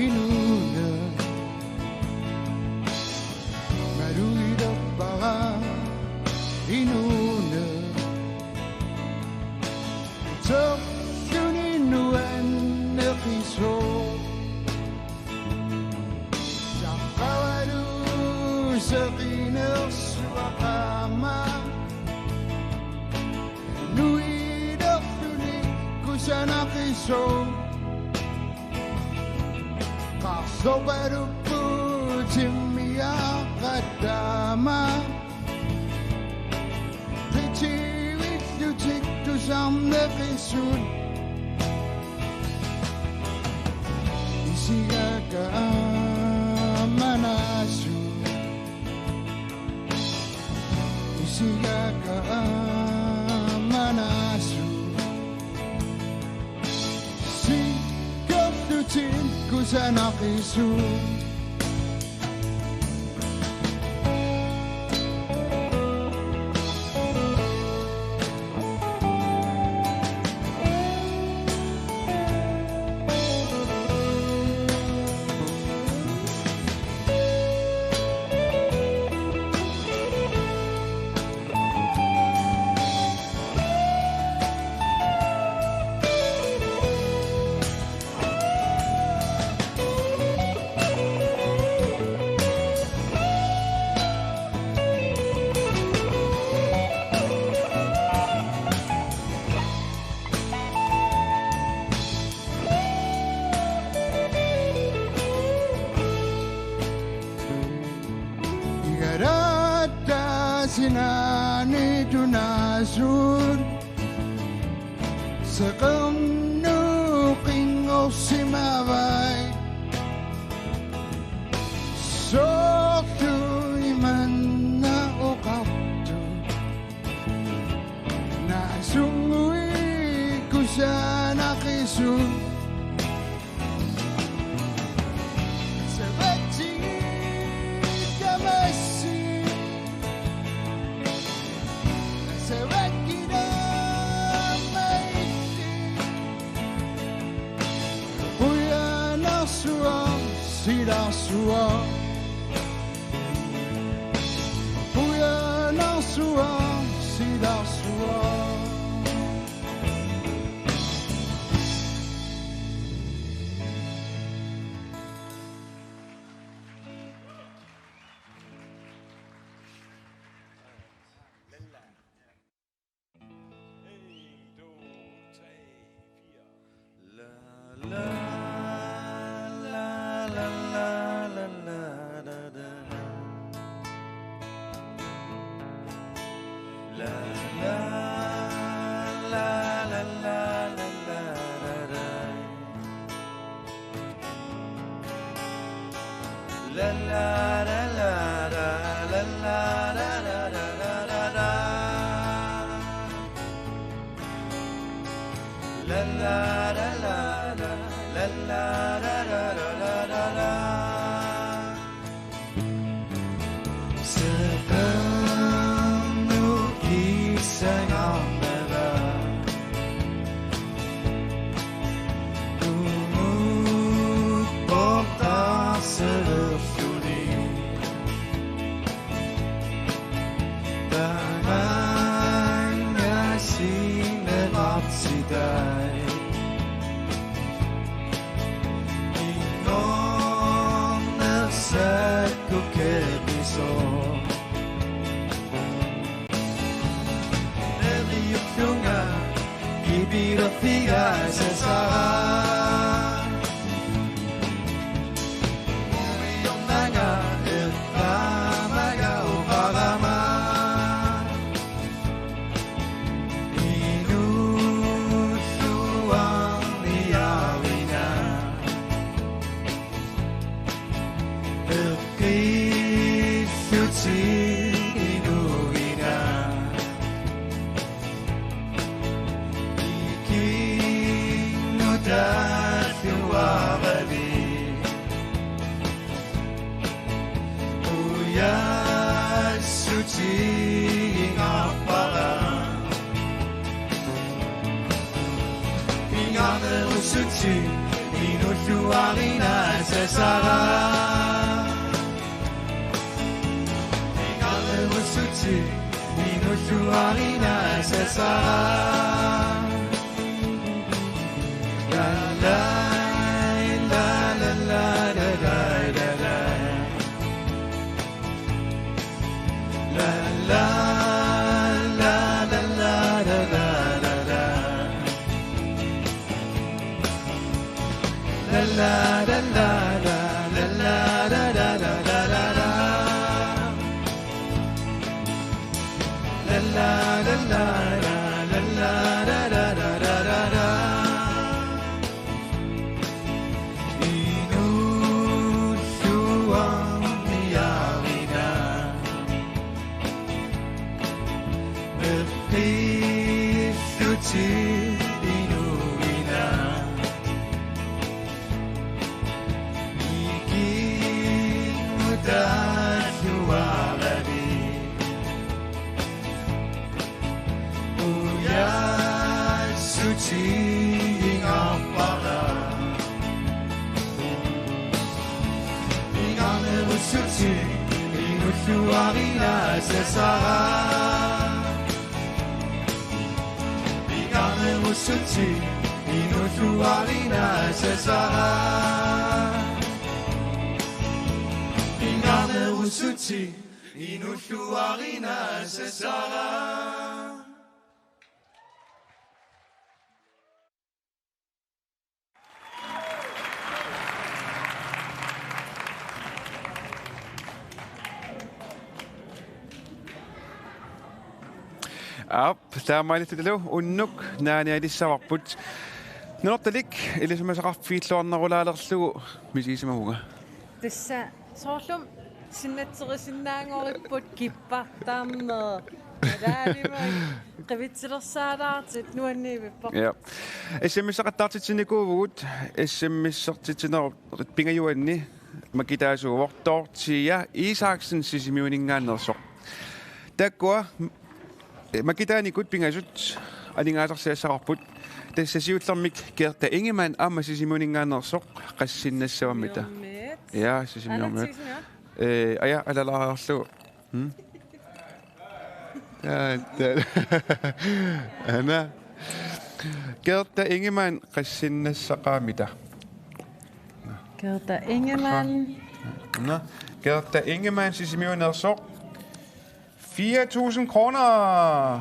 inuunera. Malugilerpara inuunera. Iterluni nuanneqisoq. Saqqavalu seqinersuaq aamma. Nuilerluni kusanaqisoq. Qarsorpaluppoq timmiaqattaama. Qitiuillutik tusarneqisut. Isigakka aamma naasut. Isigakka aamma naasut. Sikkerlutik kusanaqisut. Igaratta sinaani tunaasut. Seqernup qinngorsimavai. Soorlu imanna oqartoq. Naasunnguit kusanaqisut. Savatsigit tamassi. Savakkit aamma illit. Qujanarsuaq, silarsuaq. Qujanarsuaq, silarsuaq. Aap, taamaalillutalu unnuk naanialissavarput. Nunatta Lik, ilisimasaqarfigilluarnerulaalerlugu misigisimavunga. Tassa soorlu sinnatserisinnaassagaripput kippartarneq. Alaalimik qivitsilersaalaartut nuanniivippoq. Ja. S M S-eqattaartitsinikuuvugut, S M S-ertitsinerup pingajuanni makitaasuuvoq Dorthea Isaksen Sisimiuninngaanneersoq. Taakkua makitaanikut pingasut aningaasarsiassaqarput. Tassa siullermik Gerda Ingemann aamma Sisimiuninngaanneersoq, qassinnassavarmita. Sisimiormiit. Ja, Sisimiormiit. Alatsigisinnaa. Ee, aja, alalaarlugu. Hmm? Taa, taa. Ana. Gerda Ingemann, qassinnassaqaammita? Gerda Ingemann. Nå, Gerda Ingemann, Sisimiuneersoq. Fire tusind kroner.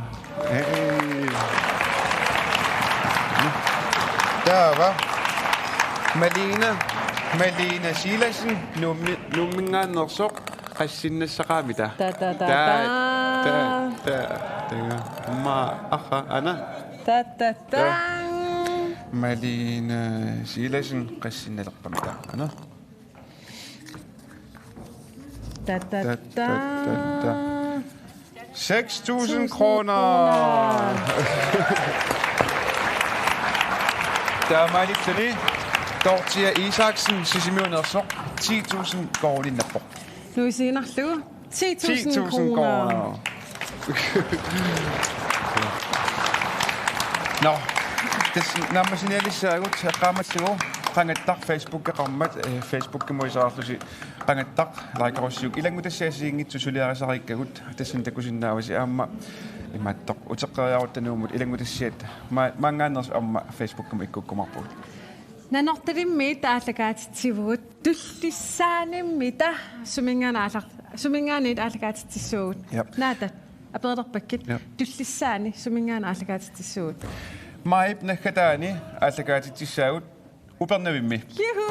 Hey. Taava Malene, Malene Silassen, Nuummi-, Nuumminngaanneersoq, qassinnassaqaammita? Ta, ta, ta, ta, ta. Ta, ta. Taga. Aamma arra, aana. Ta, ta, ta. Malene Silassen, qassinnalerpamik taava, aana. Ta, ta, ta, ta, ta. Seks tusind kroner. Taamaalilluni Dorthea Isaksen, Sisimiuneersoq, ti tusind koruuniinnarpoq. Nuisiinnarlugu ti tusind kroner. Nå, tassa naammassinialissaagut, eqqaamallugu qangattaq Facebookeqarmat, eh, Facebookimut iserarlusi qangattaq likerussiuk, ilanngutassiaq assigiinngitsut suliarisariikkagut, tassani takusinnaavasi aamma imaattoq uteqqeriarutta Nuummut ilanngutassiat ma-, maanngaanneersut aamma Facebookimut ikkukkumaarpugut. Nanortalimmiit aallakaatitsivugut, Tullissaanimmita suminngaanniit aalla-, suminngaanniit aallakaatitsissuugut. Jep. Naata, apereerpakkit. Jep. Tullissaani suminngaanniit aallakaatitsissuugut. Maajip naggataani aallakaatitsissaagut Upernavimmi. Juhu!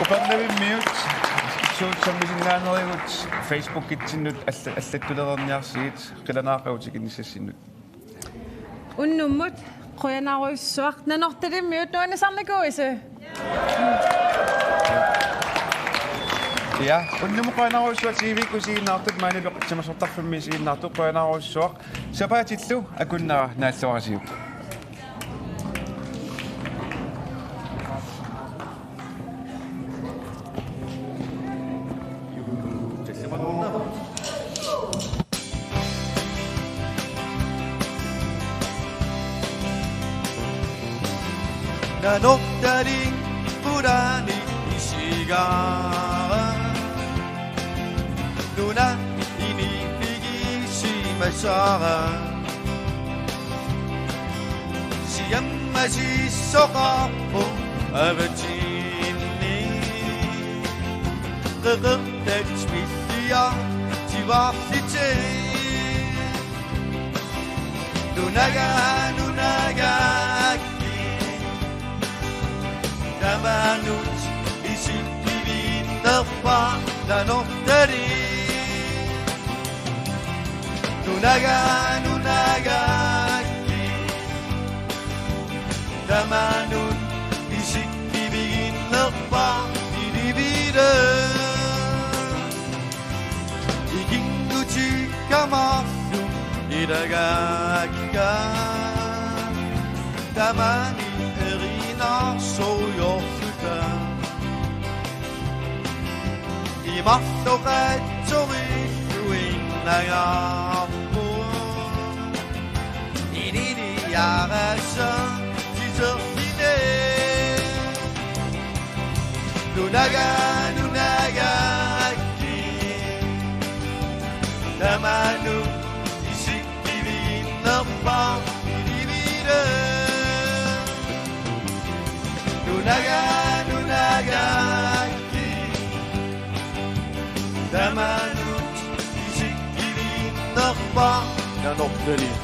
Upernavimmiut suut sammisinnaanerigut Facebookitsinnut alla-, allattulereerniarsigit, qilanaaqagut tikinnissassinnut. Unnummut qujanarujussuaq. Nanortalimmiut nuannisarnikuuisi? Ja, unnummut qujanarujussuaq T V-kkut isiginnaartut, maani Peqatigiit Timersortarfimmi isiginnaartut, qujanarujussuaq. Sapaatillu akunnera naalluarisiuk. Nanortalik qulaani isigaara. Nuna iniffigisimasuuara. Siammasissoqarpoq avatinni. Qeqertat milliartivaarlutik. Nunagaq, nunagaq. Tamanut isikkiviinnerpaaq Nanortalik. Nunagaq, nunagaq. Tamanut isikkiviinnerpaaq Ilivilu. Ikinngutikka marluk ilagaakka. Tamanit erinarsorujorluta. Imarloqaatsorilluinnangaarput. Ininiarassaaq tiserlini. Nunagaq, nunagaq. Tamanut isikkiviinnerpaaq Ilivilu. Nunagaq, nunagaq. Tamanut isikkiviinnerpaaq Nanortalik.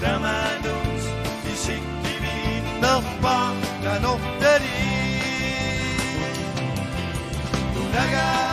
Tamanut isikkiviinnerpaaq Nanortalik. Nunagaq,